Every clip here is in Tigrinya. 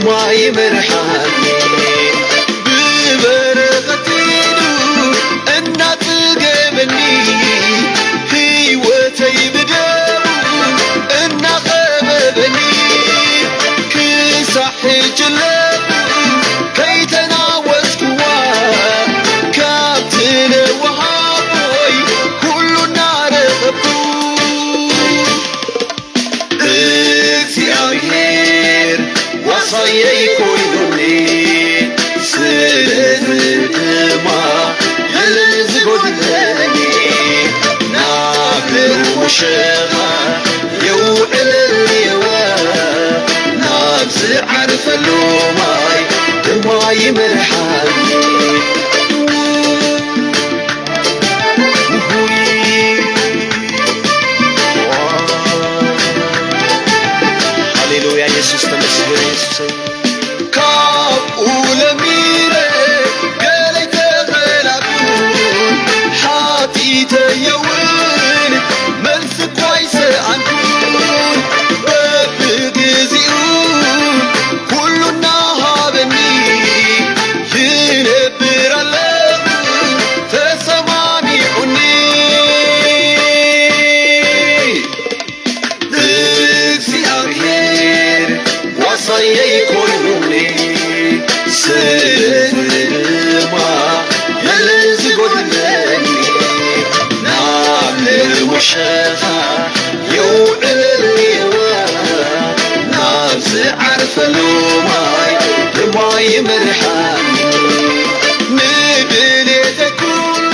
ማይ መርሓኒ ብበረኸት ኢሉ እናጽገበኒ፣ ህይወተይ ብደሙ እናኸበበኒ፣ ክሳዕ ሕጂ ኣለኹ ከይተናወጽክዋ፣ ካብቲ ለዋህ ኣቦይ ኩሉ እናረኸብኩ። እግዚኣብሔር ዋሳየይ ኮይኑኒ፣ ስለዚ ድማ የለን ዝጎድለኒ። ናብ ውሸኻ የውዕለኒ የዋ፣ ናብ ዝዓርፈሉ ማይ ድማ ይመርሓኒ። ሃሌሉያ፣ የሱስ ተመስገን፣ የሱሰይ። ካብኡ ለሚነ ገለይ ተኸላኩ፣ ሓጢተየውን መልሲ እኳ ኣይሰኣንኩን። በብግዜኡ ኩሉ እናሃበኒ ይነብር ኣለኹ ተሰማሚዑኒ። እግዚኣብሔር ጓሳየይ ኮይኑኒ፣ ስለዚ ድማ የለን ዝጎድለኒ። ናብ ልሙሸኻ የውዕለኒ፣ ናብ ዝዓርፈሉ ማይ ድማ ይመርሓኒ። ንድሌተይ ኩሉ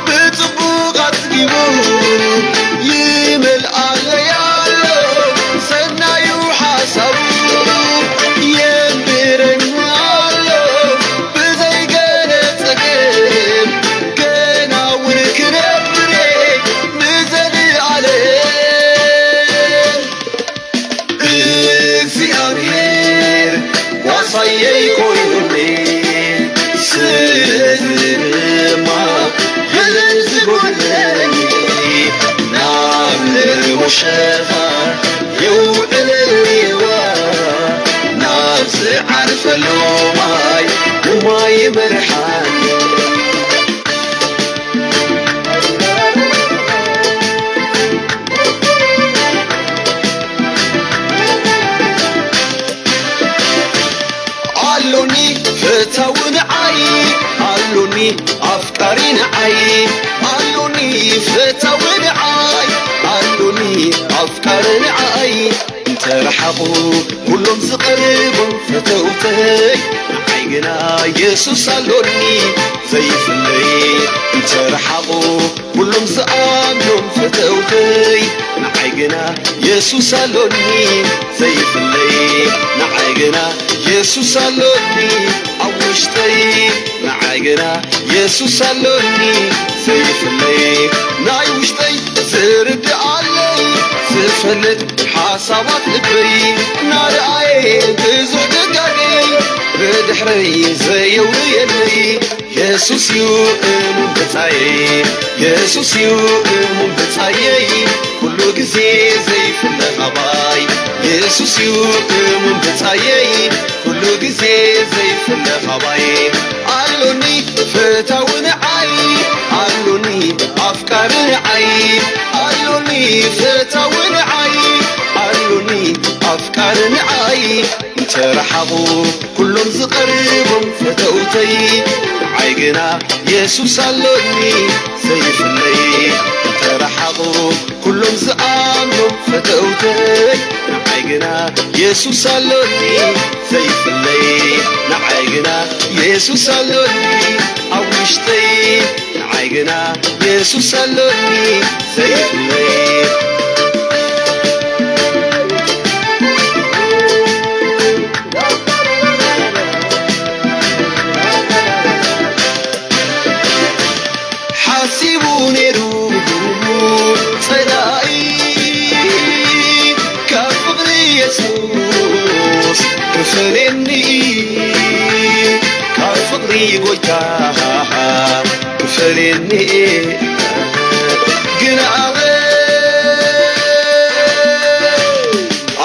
ብጽቡቕ ኣጽጊቡ ይመልኣለይ ኣሎ ሰናዩ ሓሳቡ። የንብረኒ ኣሎ ብዘይ ገለ ጸገም፣ ገና እውን ክነብር እየ ንዘለኣለም። እግዚኣብሔር ጓሳየይ ኮይኑኒ፣ ስለዚ ድማ የለን ዝጎድለኒ። ናብ ልሙሸኻ የውዕለኒ፣ ናብ ዝዓርፈሉ ማይ ድማ ይመርሓኒ። ኣሎኒ ፈታዊ ንዓይ፣ ኣሎኒ ኣፍቃሪ ንዓይ፣ ኣሎኒ ፈታዊ ንዓይ፣ ኣሎኒ ኣፍቃሪ ንዓይ። እንተረሓቑ ኩሎም ዝቐርቦም ፈተውተይ፣ ንዓይ ግና የሱስ ኣሎኒ ዘይፍለይ። እንተረሓቑ ኩሎም ዝኣምኖም ፈተውተይ፣ ንዓይ ግና የሱስ ኣሎኒ ዘይፍለይ። ንዓይ ግና የሱስ ኣሎኒ ኣብ ውሽጠይ፣ ንዓይ ግና የሱስ ኣሎኒ ዘይፍለይ። ናይ ውሽጠይ ዝርድኣለይ ዝፈልጥ ሓሳባት ልበይ፣ ናርኣየ ብዙሕ ደጋገይ ብድሕረይ ዘየውርየለይ። የሱስ እዩ እሙን ብጻየይ፣ የሱስ እዩ እሙን ብጻየይ፣ ኩሉ ግዜ ዘይፍለ ኻባይ። የሱስ እዩ እሙን ብጻየይ፣ ኩሉ ግዜ ዘይፍለ ኻባይ። ኣሎኒ ፈታዊ ንዓይ፣ ኣሎኒ ኣፍቃሪ ንዓይ፣ ኣሎኒ ፈታዊ ንዓይ፣ ኣሎኒ ኣፍቃሪ ንዓይ። እንተረሓቑ ኩሎም ዝቐርቦም ፈተውተይ፣ ንዓይ ግና የሱስ ኣሎኒ ዘይፍለይ። እንተረሓቑ ኩሎም ዝኣምኖም ፈተውተይ፣ ንዓይ ግና የሱስ ኣሎኒ ዘይፍለይ። ንዓይ ግና የሱስ ኣሎኒ ኣብ ውሽጠይ፣ ንዓይ ግና የሱስ ኣሎኒ ዘይፍለይ። ሓሲቡ ነይሩ ጸላኢ ካብ ፍቕሪ የሱስ ክፈልየኒ፣ ካብ ፍቕሪ ጎይታ ክፈልየኒ። ግን ኣበ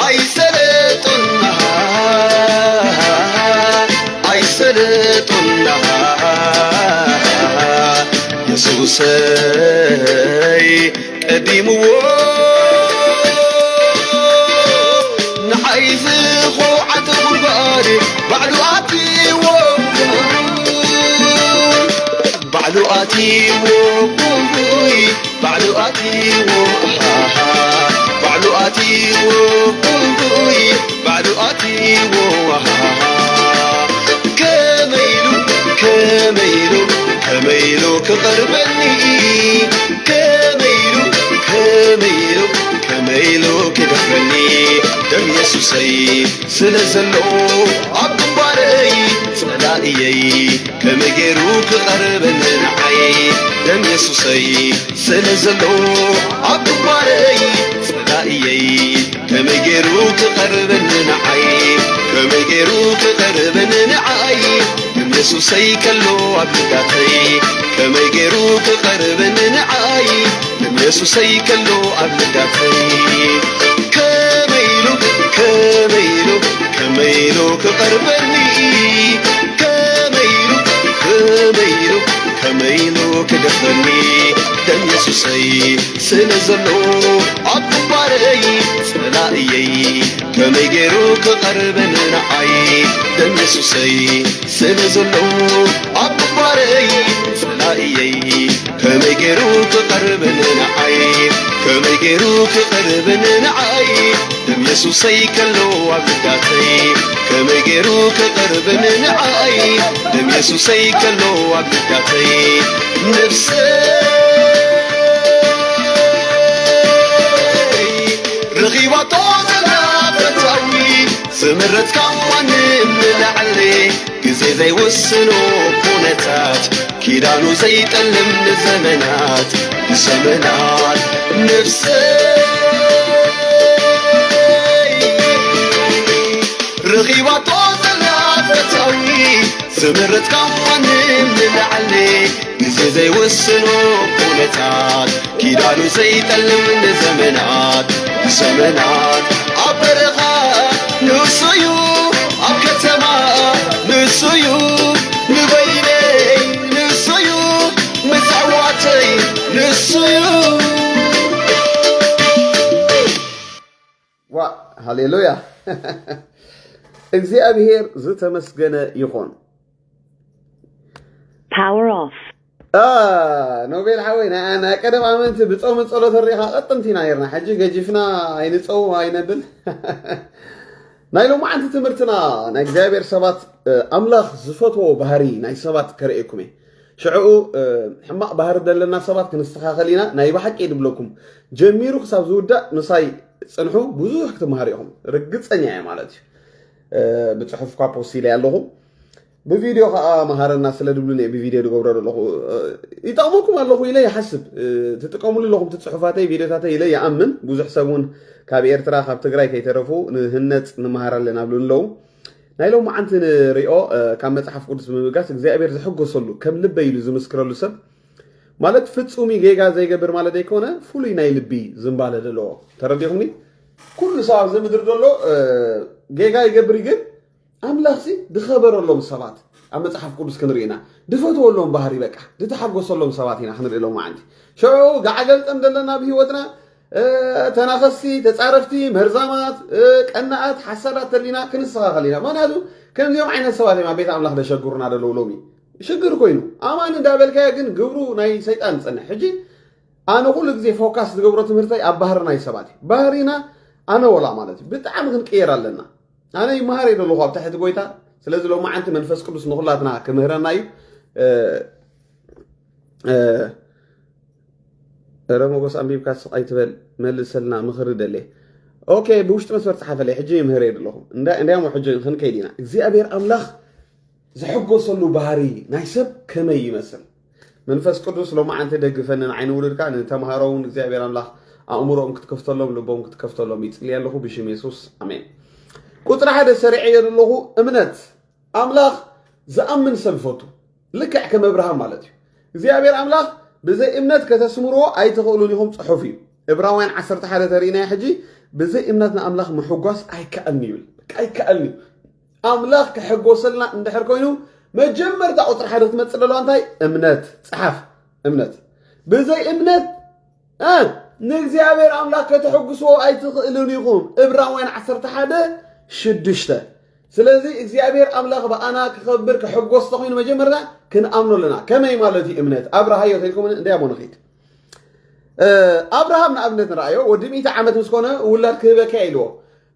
ኣይሰለጦን የሱሰይ ቀዲምዎ ንዓይ ዝኹዓተ ጉድጓድ ባዕሉ ኣትዎ፣ ባዕሉ ኣትዎ፣ ባዕሉ ኣትዎ፣ ባዕሉ ኣትዎ፣ ባዕሉ ኣትዎ። ከመይ ኢሉ፣ ከመይ ኢሉ፣ ከመይ ኢሉ ክቐርበኒ? ከመይ ኢሉ፣ ከመይ ኢሉ፣ ከመይ ኢሉ ክደፍረኒ? ደም የሱሰይ ስለ ዘሎ ኣብ ግንባረይ፣ ጸላእየይ ከመይ ገይሩ ክቐርበኒ ንዓይ? ደም የሱሰይ ስለ ዘሎ ኣብ ግንባረይ፣ ጸላእየይ ከመይ ገይሩ ክቐርበኒ ንዓይ? ከመይ ገይሩ ክቐርበኒ ንዓይ? ደም የሱሰይ ከሎ ኣብ ልዳተይ፣ ከመይ ገይሩ ክቐርበኒ ንዓይ? ደም የሱሰይ ከሎ ኣብ ልዳተይ፣ ከመይ ኢሉ፣ ከመይ ኢሉ፣ ከመይ ኢሉ ክቐርበኒ? ከመይ ኢሉ፣ ከመይ ኢሉ፣ ከመይ ኢሉ ክደፍረኒ? ደም የሱሰይ ስለ ዘሎ ኣብ ግንባረይ፣ ጸላእየይ ከመይ ገይሩ ክቐርበኒ ንዓይ? ደም የሱሰይ ስለ ዘሎ ኣብ ግንባረይ፣ ጸላእየይ ከመይ ገይሩ ክቐርበኒ ንዓይ? ከመይ ገይሩ ክቐርበኒ ንዓይ? ደም የሱሰይ ከሎ ኣብ ልዳተይ፣ ከመይ ገይሩ ክቐርበኒ ንዓይ? ደም የሱሰይ ከሎ ኣብ ልዳተይ፣ ነፍሰይ ረኺባቶ ዘላ ፈታዊ፣ ዝምረጽካ ማንም ንላዕሊ፣ ግዜ ዘይውስኖ ኩነታት፣ ኪዳኑ ዘይጠልም ንዘመናት፣ ንዘመናት። ነፍሰይ ረኺባቶ ዘላ ፈታዊ፣ ዝምረጽካ ማንም ንላዕሊ፣ ግዜ ዘይውስኖ ኩነታት፣ ኪዳኑ ዘይጠልም ንዘመናት፣ ንዘመናት። ኣብ በረኻ ንሱ እዩ፣ ኣብ ከተማ ንሱ እዩ፣ ንበይነይ ንሱ እዩ፣ መጻዋተይ ንሱ እዩ። ዋ፣ ሃሌሉያ። እግዚኣብሔር ዝተመስገነ ይኹን። Power off። አ፣ ኖቤል ሓወይ፣ ናይ፣ ናይ ቀደም ኣመንቲ ብጾምን ጸሎትን ርኢኻ ቀጥንቲ ኢና ነርና። ሕጂ ገጂፍና ኣይንጸው ኣይነብል። ናይ ሎማዓንቲ ትምህርትና ናይ እግዚኣብሔር ሰባት፣ እ፣ ኣምላኽ ዝፈትዎ ባህሪ ናይ ሰባት ከርእየኩም እየ። ሽዕኡ፣ እ፣ ሕማቕ ባህሪ ዘለና ሰባት ክንስተኻኸል ኢና። ናይ ብሓቂ እየ ድብለኩም። ጀሚሩ ክሳብ ዝውዳእ ምሳይ ጽንሑ፣ ብዙሕ ክትመሃሩ ኢኹም። ርግጸኛ እየ ማለት እዩ። እ፣ ብጽሑፍ እኳ ፖስት ኢለ ኣለኹ። ብቪድዮ ኸዓ መሃረና ስለ ድብሉኒ እየ ብቪድዮ ዝገብሮ ዘለኹ። እ፣ ይጠቕመኩም ኣለኹ ኢለ ይሓስብ። እ፣ ትጥቀሙሉ ኣለኹም እቲ ጽሑፋተይ፣ ቪድዮታተይ ኢለ ይኣምን። ብዙሕ ሰብ እውን ካብ ኤርትራ፣ ካብ ትግራይ ከይተረፉ ንህነጽ ንመሃር ኣለና ብሉኒ ኣለዉ። ናይ ሎማዓንቲ ንሪኦ፣ እ፣ ካብ መጽሓፍ ቅዱስ ብምብጋስ እግዚኣብሔር ዝሕጎሰሉ፣ ከም ልበይ ኢሉ ዝምስክረሉ ሰብ ማለት ፍጹም እዩ፣ ጌጋ ዘይገብር ማለት ዘይኮነ፣ ፍሉይ ናይ ልቢ ዝንባለ ዘለዎ። ተረዲኹምኒ? ኩሉ ሰብ ኣብዚ ምድሪ ዘሎ፣ እ፣ ጌጋ ይገብር እዩ፣ ግን ኣምላኽሲ ድኸበረሎም ሰባት ኣብ መጽሓፍ ቅዱስ ክንርኢ ኢና። ድፈትወሎም ባህሪ በቃ፣ ድተሓጎሰሎም ሰባት ኢና ክንርኢ ሎማዓንቲ። ሽዑ ጋዓ ገልጠም ዘለና ኣብ ህይወትና፣ እ፣ ተናኸስቲ፣ ተጻረፍቲ፣ መርዛማት፣ እ፣ ቀናኣት፣ ሓሳዳት ተሊና ክንስተኻኸል ኢና። ምኽንያቱ ከምዚኦም ዓይነት ሰባት እዮም ኣብ ቤት ኣምላኽ ደሸግሩና ደለዉ ሎሚ። ሽግር ኮይኑ፣ ኣማኒ እንዳበልካዮ ግን ግብሩ ናይ ሰይጣን ዝጸንሕ። ሕጂ ኣነ ኩሉ ግዜ ፎካስ ዝገብሮ ትምህርተይ ኣብ ባህሪ ናይ ሰባት እዩ። ባህሪና ኣነ ወላ ማለት እዩ። ብጣዕሚ ክንቅየር ኣለና። ኣነ ይመሃር እየ ዘለኹ ኣብ ትሕቲ ጎይታ። ስለዚ ሎማዓንቲ መንፈስ ቅዱስ ንኹላትና ክምህረና እዩ። እ፣ እ፣ እረ ሞጎስ ኣንቢብካ ስቕ ኣይትበል፣ መልሰልና ምኽሪ ደልየ። ኦኬ፣ ብውሽጢ መስመር ጸሓፈለይ፣ ሕጂ ይምህር እየ ዘለኹ። እንዳ-፣ እንዲያሞ ሕጂ ክንከይድ ኢና። እግዚኣብሔር ኣምላኽ ዝሕጎሰሉ ባህሪ ናይ ሰብ ከመይ ይመስል? መንፈስ ቅዱስ ሎማዓንቲ ደግፈኒ፣ ንዓይ ንውሉድካ፣ ንተምሃሮ እውን እግዚኣብሔር ኣምላኽ ኣእምሮኦም ክትከፍተሎም፣ ልቦም ክትከፍተሎም ይጽሊ ኣለኹ ብሽም የሱስ፣ ኣሜን። ቁጽሪ ሓደ ሰሪዐዮ ዘለኹ እምነት፣ ኣምላኽ ዝኣምን ሰብ ይፈቱ። ልክዕ ከም እብርሃም ማለት እዩ። እግዚኣብሔር ኣምላኽ ብዘይ እምነት ከተስምርዎ ኣይትኽእሉን ኢኹም ጽሑፍ እዩ። እብራውያን ዓሰርተ ሓደ ተሪእናዮ ሕጂ፣ ብዘይ እምነት ንኣምላኽ ምሕጓስ ኣይከኣልን እዩ ይብል። በቃ ኣይከኣልን እዩ። ኣምላኽ ክሕጎሰልና እንድሕር ኮይኑ፣ መጀመርታ ቁጽሪ ሓደ ክትመጽእ ዘለዋ እንታይ? እምነት። ጽሓፍ። እምነት። ብዘይ እምነት እ ንእግዚኣብሔር ኣምላኽ ከተሐጉስዎ ኣይትኽእልን ኢኹም። ዕብራውያን ዓሰርተ ሓደ ሽዱሽተ። ስለዚ እግዚኣብሔር ኣምላኽ ብኣና ክኸብር ክሕጎስ ተኾይኑ መጀመርታ ክንኣምኖ ኣለና። ከመይ ማለት እዩ እምነት? ኣብርሃዮ ተልኩም እንደ ኣሞ ንኺድ። እ፣ ኣብርሃም ንኣብነት ንረኣዮ፣ ወዲ ሚእቲ ዓመት ምስ ኮነ ውላድ ክህበካ ኢልዎ።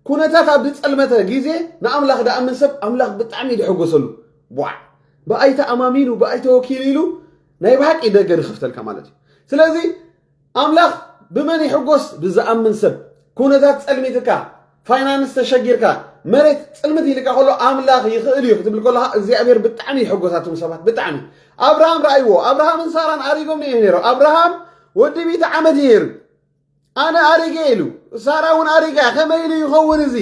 ኩነታት ኣብ ዝጸልመተ ግዜ ንኣምላኽ ደኣምን ሰብ ኣምላኽ ብጣዕሚ እዩ ዝሕጎሰሉ። ቧዕ! ብኣይ ተኣማሚኑ፣ ብኣይ ተወኪሉ ኢሉ ናይ ብሓቂ ደገ ዝኸፍተልካ ማለት እዩ። ስለዚ ኣምላኽ ብመን ይሕጎስ? ብዝኣምን ሰብ። ኩነታት ጸልሚትካ፣ ፋይናንስ ተሸጊርካ፣ መሬት ጽልምት ኢልካ ከሎ ኣምላኽ ይኽእል እዩ ክትብል ከለኻ እግዚኣብሔር ብጣዕሚ ይሕጎስ። ኣቱም ሰባት ብጣዕሚ ኣብርሃም ረኣይዎ። ኣብርሃምን ሳራን ኣሪጎም እዮም ነይሮም። ኣብርሃም ወዲ ሚእቲ ዓመት እዩ ነይሩ። ኣነ ኣሪገ ኢሉ፣ ሳራ እውን ኣሪጋ፣ ከመይ ኢሉ ይኸውን እዚ?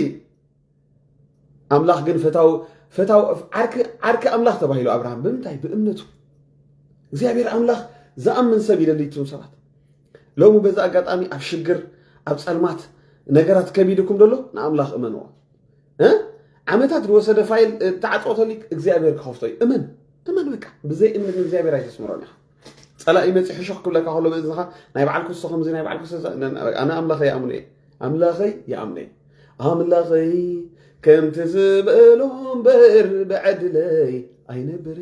ኣምላኽ ግን ፈታው ፈታው ዓርኪ ዓርኪ ኣምላኽ ተባሂሉ ኣብርሃም። ብምንታይ? ብእምነቱ። እግዚኣብሔር ኣምላኽ ዝኣምን ሰብ ይደሊ። እቱም ሰባት ሎሚ በዚ ኣጋጣሚ ኣብ ሽግር ኣብ ጸልማት ነገራት ከቢድኩም ደሎ ንኣምላኽ እመንዎ። እ? ዓመታት ዝወሰደ ፋይል ተዓጽኦ ተሊክ እግዚኣብሔር ክኸፍቶ እዩ። እመን እመን በቃ። ብዘይ እምነት ንእግዚኣብሔር ኣይተስምሮን ኢኻ። ጸላኢ መጺ ሕሹኽ ክብለካ ከሎ ብእዝንኻ ናይ በዓል ክሶ ከምዚ ናይ በዓል ክሶ ኣነ ኣምላኸ ይኣምኖ እየ። ኣምላኸይ ይኣምነ ኣምላኸይ ከምቲ ዝበሎ እምበር ብዕድለይ ኣይነብር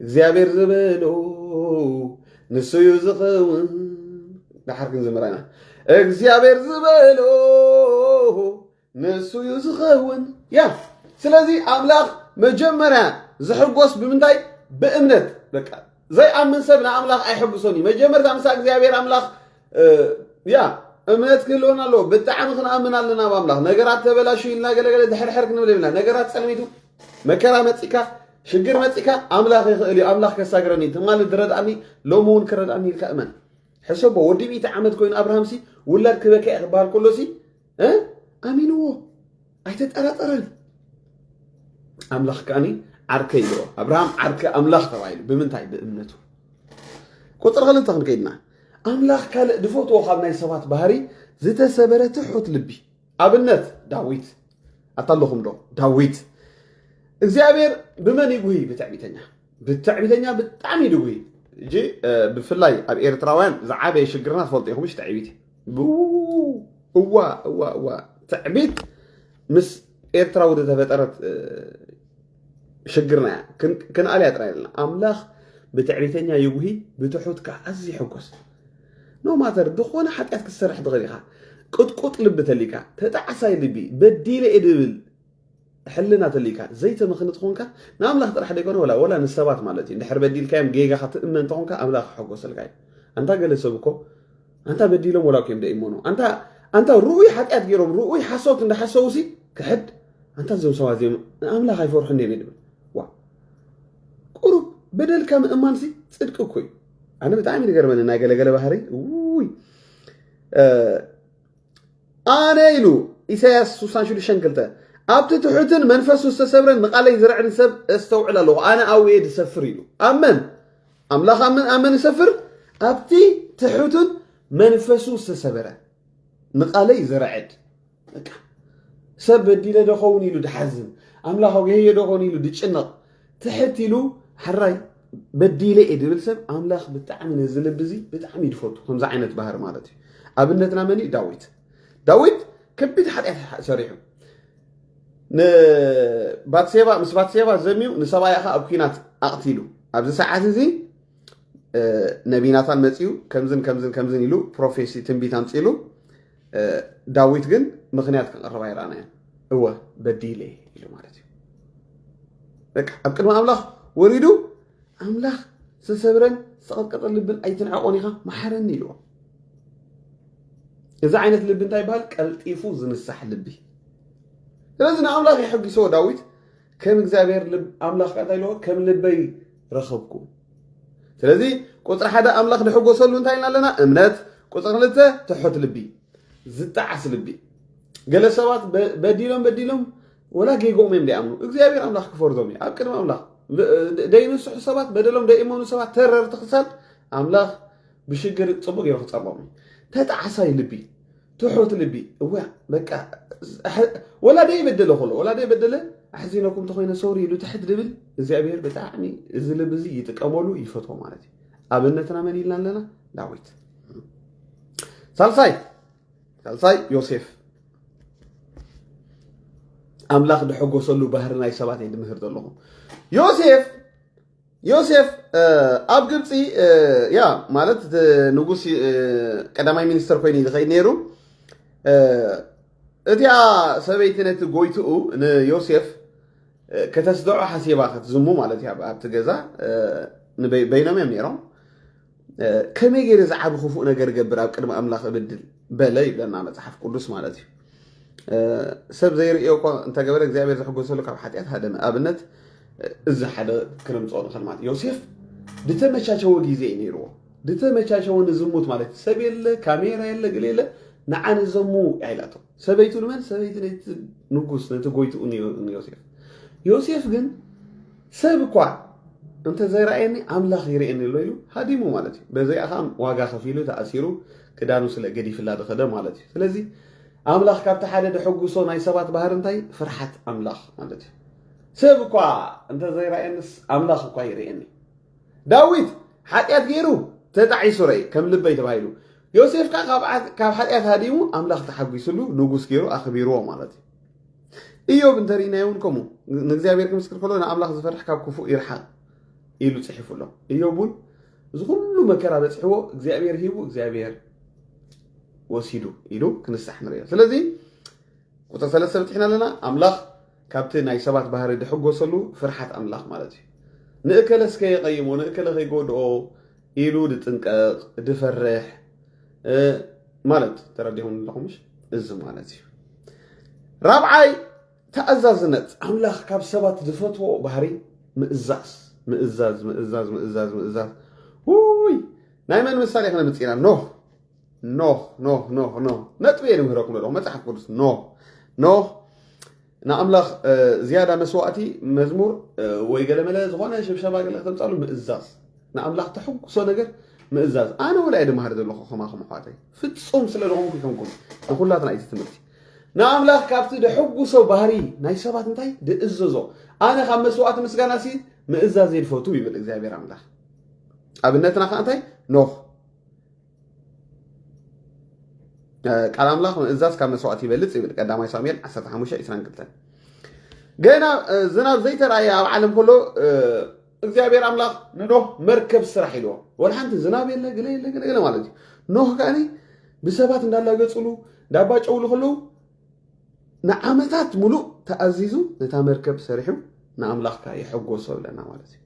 እግዚኣብሔር ዝበሎ ንሱ እዩ ዝኸውን። ድሓር ክንዝምር ኢና እግዚኣብሔር ዝበሎ ንሱ እዩ ዝኸውን። ያ ስለዚ ኣምላኽ መጀመርያ ዝሕጎስ ብምንታይ? ብእምነት። በቃ ዘይኣምን ሰብ ንኣምላኽ ኣይሕግሶን እዩ። መጀመርታ ምሳ እግዚኣብሔር ኣምላኽ እ፣ ያ እምነት ክህልወና ኣለዎ። ብጣዕሚ ክንኣምን ኣለና ኣብ ኣምላኽ። ነገራት ተበላሹ ኢልና ገለገለ ድሕርሕር ክንብል የብልና። ነገራት ጸልሚቱ መከራ መጺካ ሽግር መጺካ ኣምላኽ ይኽእል እዩ። ኣምላኽ ከሳግረኒ ትማሊ ዝረድኣኒ ሎሚ እውን ክረድኣኒ ኢልካ እመን። ሕሰቦ ወዲ ሚእቲ ዓመት ኮይኑ ኣብርሃምሲ ውላድ ክበካ እየ ክበሃል ከሎሲ እ? ኣሚንዎ ኣይተጠራጠረን። ኣምላኽ ከኣኒ ዓርከ ኢልዎ። ኣብርሃም ዓርከ ኣምላኽ ተባሂሉ ብምንታይ? ብእምነቱ። ቁፅሪ ክልተ ክንከይድና ኣምላኽ ካልእ ዝፈትዎ ካብ ናይ ሰባት ባህሪ ዝተሰበረ ትሑት ልቢ። ኣብነት ዳዊት ኣታ ኣለኹም ዶ? ዳዊት እግዚኣብሔር ብመን ይጉሂ? ብትዕቢተኛ። ብትዕቢተኛ ብጣዕሚ ይጉሂ። እጂ ብፍላይ ኣብ ኤርትራውያን ዝዓበየ ሽግርና ትፈልጡ ኢኹም። ትዕቢት እዋ እዋ እዋ ትዕቢት ምስ ኤርትራዊ ዝተፈጠረት ሽግርና እያ። ክንኣልያ ጥራይ ኣለና። ኣምላኽ ብትዕቢተኛ ይጉሂ፣ ብትሑት ከዓ ኣዝዩ ይሕጎስ። ኖ ማተር ዝኾነ ሓጢኣት ክትሰርሕ ትኽእል ኢኻ። ቅጥቁጥ ልቢ ተሊካ፣ ተጣዕሳይ ልቢ፣ በዲለ እየ ድብል ሕልና ተሊካ ዘይተመኽኒ ተኾንካ ንኣምላኽ ጥራሕ ደይኮነ ወላ ወላ ንሰባት ማለት እዩ። እንድሕር በዲልካዮም ጌጋኻ ትእመን ተኾንካ ኣምላኽ ይሕጎሰልካ እዩ። ኣንታ ገለ ሰብ እኮ ኣንታ በዲሎም ወላ እዮም ደይመኑ ኣንታ ኣንታ ርኡይ ሓጢኣት ገይሮም ርኡይ ሓሶት እንዳሓሰውሲ ክሕድ ኣንታ እዞም ሰባት እዚኦም ንኣምላኽ ኣይፈርሑን እዮም ይብል። ዋ ቁሩብ በደልካ ምእማንሲ ጽድቂ እኮ እዩ። ኣነ ብጣዕሚ ዝገርመኒ ናይ ገለገለ ባህሪ ውይ ኣነ ኢሉ ኢሳያስ ስሳን ሽዱሽተ ክልተ ኣብቲ ትሑትን መንፈሱ ዝተሰብረን ንቓለይ ዝርዕድን ሰብ እስተውዕል ኣለኹ። ኣነ ኣብኡ እየ ዝሰፍር ኢሉ። ኣብ መን? ኣምላኽ ኣብ መን ኣብ መን ይሰፍር? ኣብቲ ትሑትን መንፈሱ ዝተሰበረ ንቓለይ ዝርዕድ። በቃ ሰብ በዲለ ዶ ኸውን ኢሉ ድሓዝን ኣምላኽ ወገህዮ ዶ ኸውን ኢሉ ድጭነቕ ትሕት ኢሉ ሕራይ በዲለ እየ ድብል ሰብ ኣምላኽ ብጣዕሚ ነዚ ልቢ እዚ ብጣዕሚ ይድፈቱ። ከምዚ ዓይነት ባህር ማለት እዩ። ኣብነትና መን እዩ? ዳዊት። ዳዊት ከቢድ ሓጢኣት ሰሪሑ ንባትሴባ ምስ ባትሴባ ዘምዩ ንሰብኣያ ኸዓ ኣብ ኲናት ኣቕቲሉ ኣብዚ ሰዓት እዚ ነቢናታን መፅዩ ከምዝን ከምዝን ከምዝን ኢሉ ፕሮፌሲ ትንቢት ኣምፅሉ። ዳዊት ግን ምኽንያት ክቕርብ ኣይረኣናዮን። እወ በዲለ ኢሉ ማለት እዩ። በቃ ኣብ ቅድሚ ኣምላኽ ወሪዱ ኣምላኽ ዝተሰብረን ዝተቐጥቀጠ ልብን ኣይትንዕቆን ኢኻ መሓረኒ ኢልዎ። እዚ ዓይነት ልቢ እንታይ ይበሃል? ቀልጢፉ ዝንሳሕ ልቢ። ስለዚ ንኣምላኽ የሐጊስዎ ዳዊት ከም እግዚኣብሔር ኣምላኽ ከ እንታይ ኢልዎ? ከም ልበይ ረኸብኩ። ስለዚ ቁፅሪ ሓደ ኣምላኽ ንሕጎሰሉ እንታይ ኢልና ኣለና? እምነት። ቁፅሪ ክልተ ትሑት ልቢ፣ ዝጠዓስ ልቢ። ገለ ሰባት በዲሎም በዲሎም ወላ ጌጎኦም እዮም ደይኣምኑ እግዚኣብሔር ኣምላኽ ክፈርዶም እዩ ኣብ ቅድሚ ኣምላኽ። ደይንስሑ ሰባት በደሎም ደይእመኑ ሰባት ተረርቲ ክሳድ ኣምላኽ ብሽግር ፅቡቅ ገይሩ ክፀርቦም እዩ። ተጣዓሳይ ልቢ ትሑት ልቢ እዋ በቃ ወላ ደይበደለ ከሎ ወላ ደይበደለ ኣሕዚነኩም ተኮይነ ሶሪ ኢሉ ትሕት ድብል እግዚኣብሔር ብጣዕሚ እዚ ልቢ እዚ ይጥቀመሉ ይፈትዎ ማለት እዩ። ኣብነትና መን ኢልና ኣለና? ዳዊት። ሳልሳይ ሳልሳይ ዮሴፍ፣ ኣምላኽ ዝሐጎሰሉ ባህሪ ናይ ሰባት እየ ዝምህር ዘለኹ። ዮሴፍ ዮሴፍ ኣብ ግብፂ፣ ያ ማለት እቲ ንጉስ ቀዳማይ ሚኒስተር ኮይኑ እዩ ዝኸይድ ነይሩ። እቲኣ ሰበይቲ ነቲ ጎይትኡ ንዮሴፍ ከተስደዖ ሓሲባ፣ ክትዝሙ ማለት እዩ። ኣብቲ ገዛ በይኖም እዮም ነይሮም። ከመይ ገይረ ዝዓቢ ክፉእ ነገር ገብር ኣብ ቅድሚ ኣምላኽ እብድል በለ ይብለና መፅሓፍ ቅዱስ ማለት እዩ። ሰብ ዘይርእዮ እኳ እንተገበረ እግዚኣብሔር ዝሕጎሰሉ ካብ ሓጢኣት ሃደመ። ኣብነት እዚ ሓደ ክርምፅኦ ንኽእል ማለት ዮሴፍ ዝተመቻቸወ ግዜ እዩ ነይርዎ። ዝተመቻቸወ ንዝሙት ማለት ሰብ የለ፣ ካሜራ የለ፣ ገለ የለ፣ ንዓ ንዘሙ ኢላቶ። ሰበይቱ ንመን? ሰበይቲ ነቲ ንጉስ ነቲ ጎይትኡ ንዮሴፍ። ዮሴፍ ግን ሰብ እኳ እንተ ዘይረኣየኒ ኣምላኽ ይርእየኒ ኣሎ ኢሉ ሃዲሙ ማለት እዩ። በዚኣ ከዓ ዋጋ ከፊሉ ተኣሲሩ ክዳኑ ስለ ገዲፍላ ዝኸደ ማለት እዩ። ስለዚ ኣምላኽ ካብቲ ሓደ ደሐጉሶ ናይ ሰባት ባህሪ እንታይ? ፍርሓት ኣምላኽ ማለት እዩ። ሰብ እኳ እንተ ዘይረኣየንስ ኣምላኽ እኳ ይርእየኒ። ዳዊት ሓጢኣት ገይሩ ተጣዒሱ ረኢ ከም ልበይ ተባሂሉ። ዮሴፍ ከዓ ካብ ሓጢኣት ሃዲሙ ኣምላኽ ተሓጒስሉ ንጉስ ገይሩ ኣኽቢርዎ ማለት እዩ። ኢዮብ እንተርኢናዮ እውን ከምኡ ንእግዚኣብሔር ክምስክር ከሎ ንኣምላኽ ዝፈርሕ ካብ ክፉእ ይርሓቕ ኢሉ ጽሒፉ ኣሎ። ኢዮብ እውን እዚ ኩሉ መከራ በጽሕዎ እግዚኣብሔር ሂቡ እግዚኣብሔር ወሲዱ ኢሉ ክንሳሕ ንርእዮ። ስለዚ ቁፅሪ ሰለስተ በፂሕና ኣለና። ኣምላኽ ካብቲ ናይ ሰባት ባህሪ ድሕጎሰሉ ፍርሓት ኣምላኽ ማለት እዩ። ንእከለ እስከ የቐይሞ ንእከለ ከይጎድኦ ኢሉ ድጥንቀቕ ድፈርሕ ማለት ተረዲኹም ኣለኹምሽ? እዚ ማለት እዩ። ራብዓይ ተኣዛዝነት ኣምላኽ ካብ ሰባት ዝፈትዎ ባህሪ ምእዛዝ ምእዛዝ ምእዛዝ ምእዛዝ ምእዛዝ። ውይ ናይ መን ምሳሌ ክነምፅእ ኢና? ኖህ ኖህ ኖህ ኖህ ኖህ ነጥቢ እየ ንምህረኩም ኣለኹ መፅሓፍ ቅዱስ ኖህ ኖህ ንኣምላኽ ዝያዳ መስዋእቲ መዝሙር ወይ ገለመለ ዝኾነ ሽብሸባ ገለ ክተምፃሉ ምእዛዝ ንኣምላኽ ተሕጉሶ ነገር ምእዛዝ ኣነ ወላ እየ ድመሃር ዘለኹ ከማኹም ኣሕዋተይ ፍፁም ስለ ዝኾንኩ ይከምኩም ንኩላትና እዩ ትምህርቲ ንኣምላኽ ካብቲ ደሕጉሶ ባህሪ ናይ ሰባት እንታይ ድእዘዞ ኣነ ካብ መስዋእቲ ምስጋና ሲ ምእዛዝ እየ ድፈቱ ይብል እግዚኣብሔር ኣምላኽ ኣብነትና ከዓ እንታይ ኖህ ቃል ኣምላኽ ምእዛዝ ካብ መስዋእቲ ይበልፅ ይብል ቀዳማይ ሳሙኤል ዓሰርተ ሓሙሽተ ዕስራን ክልተን ገና ዝናብ ዘይተረኣየ ኣብ ዓለም ከሎ እግዚኣብሔር ኣምላኽ ንኖህ መርከብ ስራሕ ኢልዎ ወላ ሓንቲ ዝናብ የለ ገለ የለ ገለ ገለ ማለት እዩ ኖህ ከዓኒ ብሰባት እንዳላገፅሉ እንዳባጨውሉ ከለዉ ንዓመታት ሙሉእ ተኣዚዙ ነታ መርከብ ሰሪሑ ንኣምላኽካ ይሕጎሶ ብለና ማለት እዩ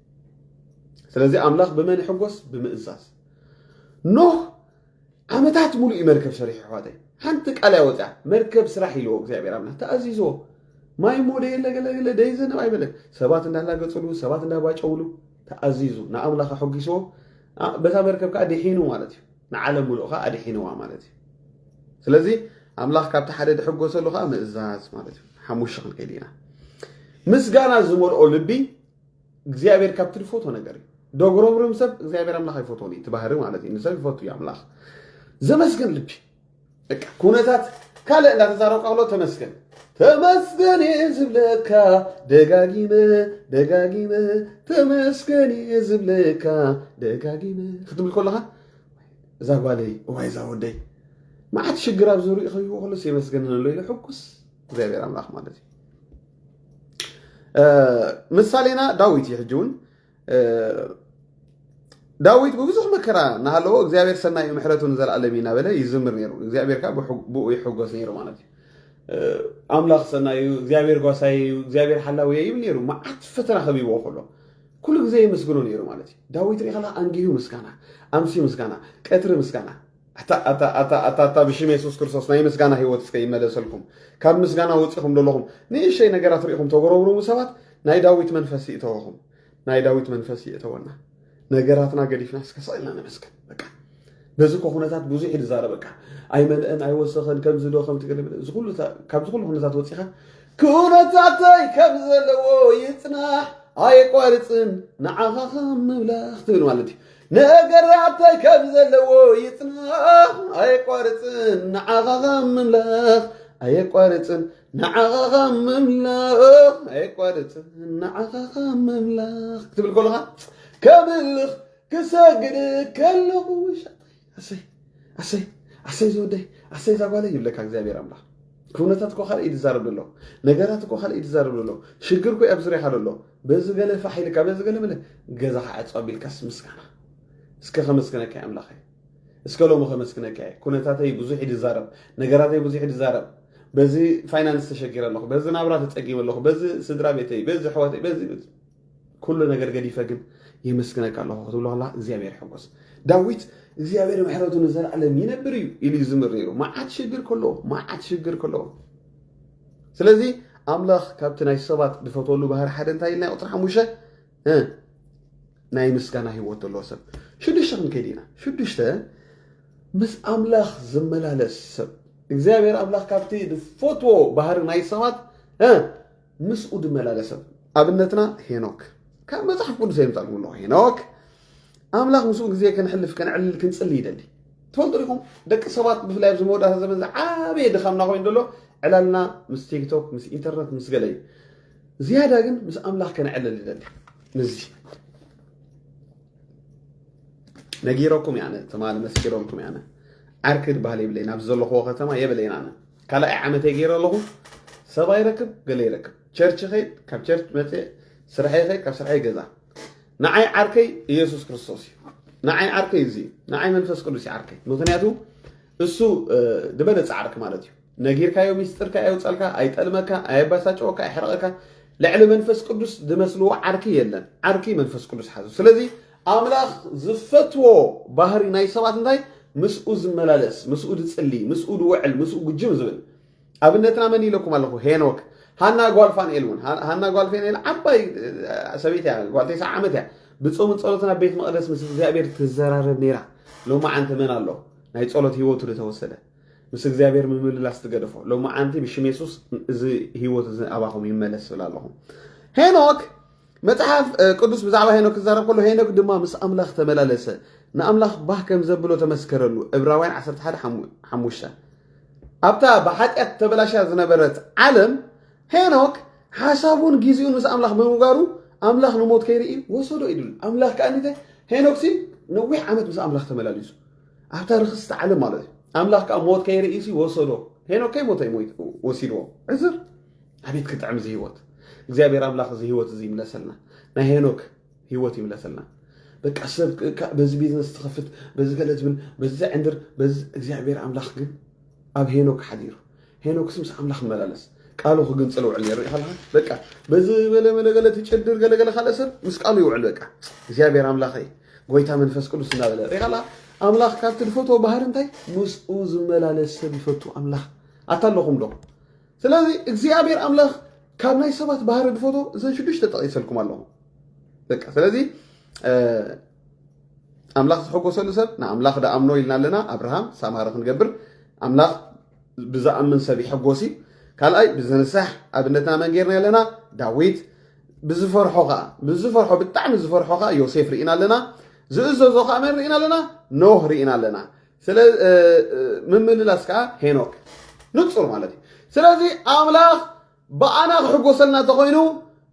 ስለዚ ኣምላኽ ብመን ይሕጎስ ብምእዛዝ ኖህ ዓመታት ሙሉእ እዩ መርከብ ሰሪሑ ኣሕዋተይ ሓንቲ ቃል ያወፅያ መርከብ ስራሕ ኢልዎ እግዚኣብሔር ኣምላኽ ተኣዚዝዎ ማይ ሞ ደየለ ገለገለ ደይዘንብ ኣይበለን ሰባት እንዳላገፅሉ ሰባት እንዳባጨውሉ ተኣዚዙ ንኣምላኽ ኣሐጒስዎ በታ መርከብ ከዓ ድሒኑ ማለት እዩ ንዓለም ሙሉእ ከዓ ኣድሒንዋ ማለት እዩ ስለዚ ኣምላኽ ካብቲ ሓደ ድሕጎሰሉ ከዓ ምእዛዝ ማለት እዩ ሓሙሽተ ክንከይድ ኢና ምስጋና ዝመልኦ ልቢ እግዚኣብሔር ካብቲ ዝፈትዎ ነገር እዩ ደጉረምርም ሰብ እግዚኣብሔር ኣምላኽ ኣይፈትዎን እዩ ትባህሪ ማለት እዩ ንሰብ ይፈቱ እዩ ኣምላኽ ዘመስግን ልቢ ኩነታት ካልእ እንዳተዛረብካ ከሎ ተመስገን ተመስገን እየ ዝብለካ ደጋጊመ ደጋጊመ ተመስገን እየ ዝብለካ ደጋጊመ ክትብል ከለካ እዛ ጓለይ እዋይ እዛ ወደይ መዓት ሽግር ኣብ ዙሪኡ ከይዎ ከሎስ የመስገንን ኣሎ ኢሉ ሕጉስ እግዚኣብሔር ኣምላኽ ማለት እዩ ምሳሌና ዳዊት እዩ ሕጂ እውን ዳዊት ብብዙሕ መከራ እናሃለዎ እግዚኣብሔር ሰናይ እዩ ምሕረቱ ንዘለኣለም እዩ እናበለ ይዝምር ነይሩ እግዚኣብሔር ከዓ ብኡ ይሕጎስ ነይሩ ማለት እዩ ኣምላኽ ሰናይ እዩ እግዚኣብሔር ጓሳይ እዩ እግዚኣብሔር ሓላዊ ይብል ነይሩ መዓት ፈተና ከቢብዎ ከሎ ኩሉ ግዜ የመስግኖ ነይሩ ማለት እዩ ዳዊት ሪኢኻ ኣንጊሁ ምስጋና ኣምሲ ምስጋና ቀትሪ ምስጋና ኣታ ብሽም የሱስ ክርስቶስ ናይ ምስጋና ህይወት እስከ ይመለሰልኩም ካብ ምስጋና ወፂኹም ዘለኹም ንእሸይ ነገራት ርኢኹም ተጎረብርሙ ሰባት ናይ ዳዊት መንፈስ ይእተወኹም ናይ ዳዊት መንፈስ ይእተወና ነገራትና ገዲፍና እስከ ስቕ ኢልና ነመስግን በቃ በዚ እኮ ኩነታት ብዙሕ እዩ ዝዛረበካ ኣይመልአን ኣይወሰኸን ከምዚ ዶ ከምቲ ገለ በለ እዚ ኩሉ እታ- ካብዚ ኩሉ ኩነታት ወፂኻ ኩነታተይ ከም ዘለዎ ይፅናሕ ኣየቋርፅን ንዓኻ ከም ምምላኽ ትብል ማለት እዩ ነገራተይ ከም ዘለዎ ይፅናሕ ኣየቋርፅን ንዓኻ ከም ምምላኽ ኣየቋርፅን ንዓኻ ከም ምምላኽ ኣየቋርፅን ንዓኻ ከም ምምላኽ ክትብል ከለኻ ከምልኽ ክሰግድ ከለኹ ውሻ ኣሰይ ኣሰይ ኣሰይ ዝወደይ ኣሰይ ዛጓለይ ይብለካ እግዚኣብሔር ኣምላኽ። ኩነታት እኮ ካልእ እዩ ዝዛረብ ዘሎ። ነገራት እኮ ካልእ እዩ ዝዛረብ ዘሎ። ሽግር እኮ እዩ ኣብ ዙሪያኻ ዘሎ። በዚ ገለ ፋሕ ኢልካ በዚ ገለ መለ ገዛኻ ዕጾ ኣቢልካስ ምስጋና። እስከ ከመስግነካ እየ ኣምላኸይ። እስከ ሎሚ ከመስግነካ እየ። ኩነታተይ ብዙሕ እዩ ዝዛረብ። ነገራተይ ብዙሕ እዩ ዝዛረብ። በዚ ፋይናንስ ተሸጊረ ኣለኹ። በዚ ናብራ ተጸጊመ ኣለኹ። በዚ ስድራ ቤተይ፣ በዚ ኣሕዋተይ፣ በዚ በዚ ኩሉ ነገር ገዲፈ ግን የመስግነካ ኣለኹ ክትብሎ ከላ እግዚኣብሔር ይሕጎስ። ዳዊት እግዚኣብሔር ምሕረቱ ንዘለኣለም ይነብር እዩ ኢሉ ይዝምር ነይሩ። መዓት ሽግር ከሎ መዓት ሽግር ከሎ ስለዚ ኣምላኽ ካብቲ ናይ ሰባት ዝፈትወሉ ባህሪ ሓደ እንታይ ኢልና ቁፅሪ ሓሙሽተ ናይ ምስጋና ህይወት ዘለዎ ሰብ ሽዱሽተ ክንከይድ ኢና ሽዱሽተ ምስ ኣምላኽ ዝመላለስ ሰብ እግዚኣብሔር ኣምላኽ ካብቲ ዝፈትዎ ባህሪ ናይ ሰባት ምስኡ ዝመላለሰ ኣብነትና ሄኖክ ካብ መፅሓፍ ቅዱስ የምፃልኩም ኣለኹ ሄኖክ ኣምላኽ ምስኡ ግዜ ክንሕልፍ ከነዕልል ክንፅሊ ይደሊ ትፈልጡ ዲኹም ደቂ ሰባት ብፍላይ ኣብዚ መወዳእታ ዘመን ዝዓበየ ድኻምና ኮይኑ ዘሎ ዕላልና ምስ ቲክቶክ ምስ ኢንተርነት ምስ ገለ እዩ ዝያዳ ግን ምስ ኣምላኽ ከነዕልል ይደሊ ምስዚ ነጊረኩም ያነ ትማሊ መስኪሮልኩም ያነ ዓርኪ ዝበሃል የብለይ ናብዚ ዘለኹዎ ከተማ የብለይን ኣነ ካልኣይ ዓመተይ ገይረ ኣለኹ ሰብ ኣይረክብ ገለ ይረክብ ቸርች ኸይድ ካብ ቸርች መፅእ ስርሐይ ኸይድ ካብ ስርሐይ ገዛ ንዓይ ዓርከይ ኢየሱስ ክርስቶስ እዩ ንዓይ ዓርከይ እዚ ንዓይ መንፈስ ቅዱስ እዩ ዓርከይ ምክንያቱ እሱ ዝበለፀ ዓርኪ ማለት እዩ ነጊርካዮ ሚስጥርካ ኣየውፀልካ ኣይጠልመካ ኣየባሳጨወካ ኣይሕረቐካ ልዕሊ መንፈስ ቅዱስ ዝመስልዎ ዓርኪ የለን ዓርኪ መንፈስ ቅዱስ ሓዙ ስለዚ ኣምላኽ ዝፈትዎ ባህሪ ናይ ሰባት እንታይ ምስኡ ዝመላለስ ምስኡ ዝፅሊ ምስኡ ዝውዕል ምስኡ ጉጅም ዝብል ኣብነትና መን ኢለኩም ኣለኹ ሄኖክ ሃና ጓል ፋንኤል እውን ሃና ጓል ፋንኤል ዓባይ ሰበይቲ እያ ጓል ተስዓ ዓመት እያ ብፆምን ፀሎትን ኣብ ቤት መቕደስ ምስ እግዚኣብሔር ትዘራረብ ነይራ ሎማዓንቲ መን ኣሎ ናይ ፀሎት ህይወቱ ዝተወሰደ ምስ እግዚኣብሔር ምምልላስ ትገደፎ ሎማዓንቲ ብሽም የሱስ እዚ ህይወት እዚ ኣባኹም ይመለስ ዝብል ኣለኹ ሄኖክ መጽሓፍ ቅዱስ ብዛዕባ ሄኖክ ክዛረብ ከሎ ሄኖክ ድማ ምስ ኣምላኽ ተመላለሰ ንኣምላኽ ባህ ከም ዘብሎ ተመስከረሉ ዕብራውያን ዓሰርተ ሓደ ሓሙሽተ ኣብታ ብሓጢኣት ተበላሽያ ዝነበረት ዓለም ሄኖክ ሓሳቡን ግዜኡን ምስ ኣምላኽ ብምግባሩ ኣምላኽ ንሞት ከይርኢ ወሰዶ ኢሉ ኣምላኽ ከዓ እንተ ሄኖክ ሲ ነዊሕ ዓመት ምስ ኣምላኽ ተመላሊሱ ኣብታ ርክስቲ ዓለም ማለት እዩ ኣምላኽ ከዓ ሞት ከይርኢ ሲ ወሰዶ ሄኖክ ከይሞተ እዩ ወሲድዎ ዕዝር ኣቤት ክጥዕም እዚ ህይወት እግዚኣብሔር ኣምላኽ እዚ ህይወት እዚ ይምለሰልና ናይ ሄኖክ ህይወት ይምለሰልና በቃ ሰብ በዚ ቢዝነስ ትኸፍት በዚ ገለ ትብል በዚ ዘዕንድር በዚ እግዚኣብሔር ኣምላኽ ግን ኣብ ሄኖክ ሓዲሩ ሄኖክስ ምስ ኣምላኽ መላለስ ቃሉ ክግንፅል ውዕል ነይሩ ኢኻ ኣለኻ በቃ በዚ በለ መለገለ ትጭድር ገለገለ ካልእ ሰብ ምስ ቃሉ ይውዕል በቃ እግዚኣብሔር ኣምላኸይ ጎይታ መንፈስ ቅዱስ እናበለ ሪኻ ኣለኻ ኣምላኽ ካብ ትድፈቶ ባህሪ እንታይ ምስኡ ዝመላለስ ሰብ ይፈቱ ኣምላኽ ኣታ ኣለኹም ዶ ስለዚ እግዚኣብሔር ኣምላኽ ካብ ናይ ሰባት ባህሪ ድፈቶ እዘን ሽዱሽተ ጠቒሰልኩም ኣለኹ በቃ ስለዚ ኣምላኽ ዝሐጎሰሉ ሰብ ንኣምላኽ ደኣምኖ ኢልና ኣለና ኣብርሃም ሳማሪ ክንገብር ኣምላኽ ብዝኣምን ሰብ ይሐጎስ እዩ ካልኣይ ብዘንሳሕ ኣብነትና መን ጌርና ኣለና ዳዊት ብዝፈርሖ ከዓ ብዝፈርሖ ብጣዕሚ ዝፈርሖ ከዓ ዮሴፍ ርኢና ኣለና ዝእዘዞ ከዓ መን ርኢና ኣለና ኖህ ርኢና ኣለና ስለ ምምልላስ ከዓ ሄኖክ ንፁር ማለት እዩ ስለዚ ኣምላኽ ብኣና ክሕጎሰልና ተኾይኑ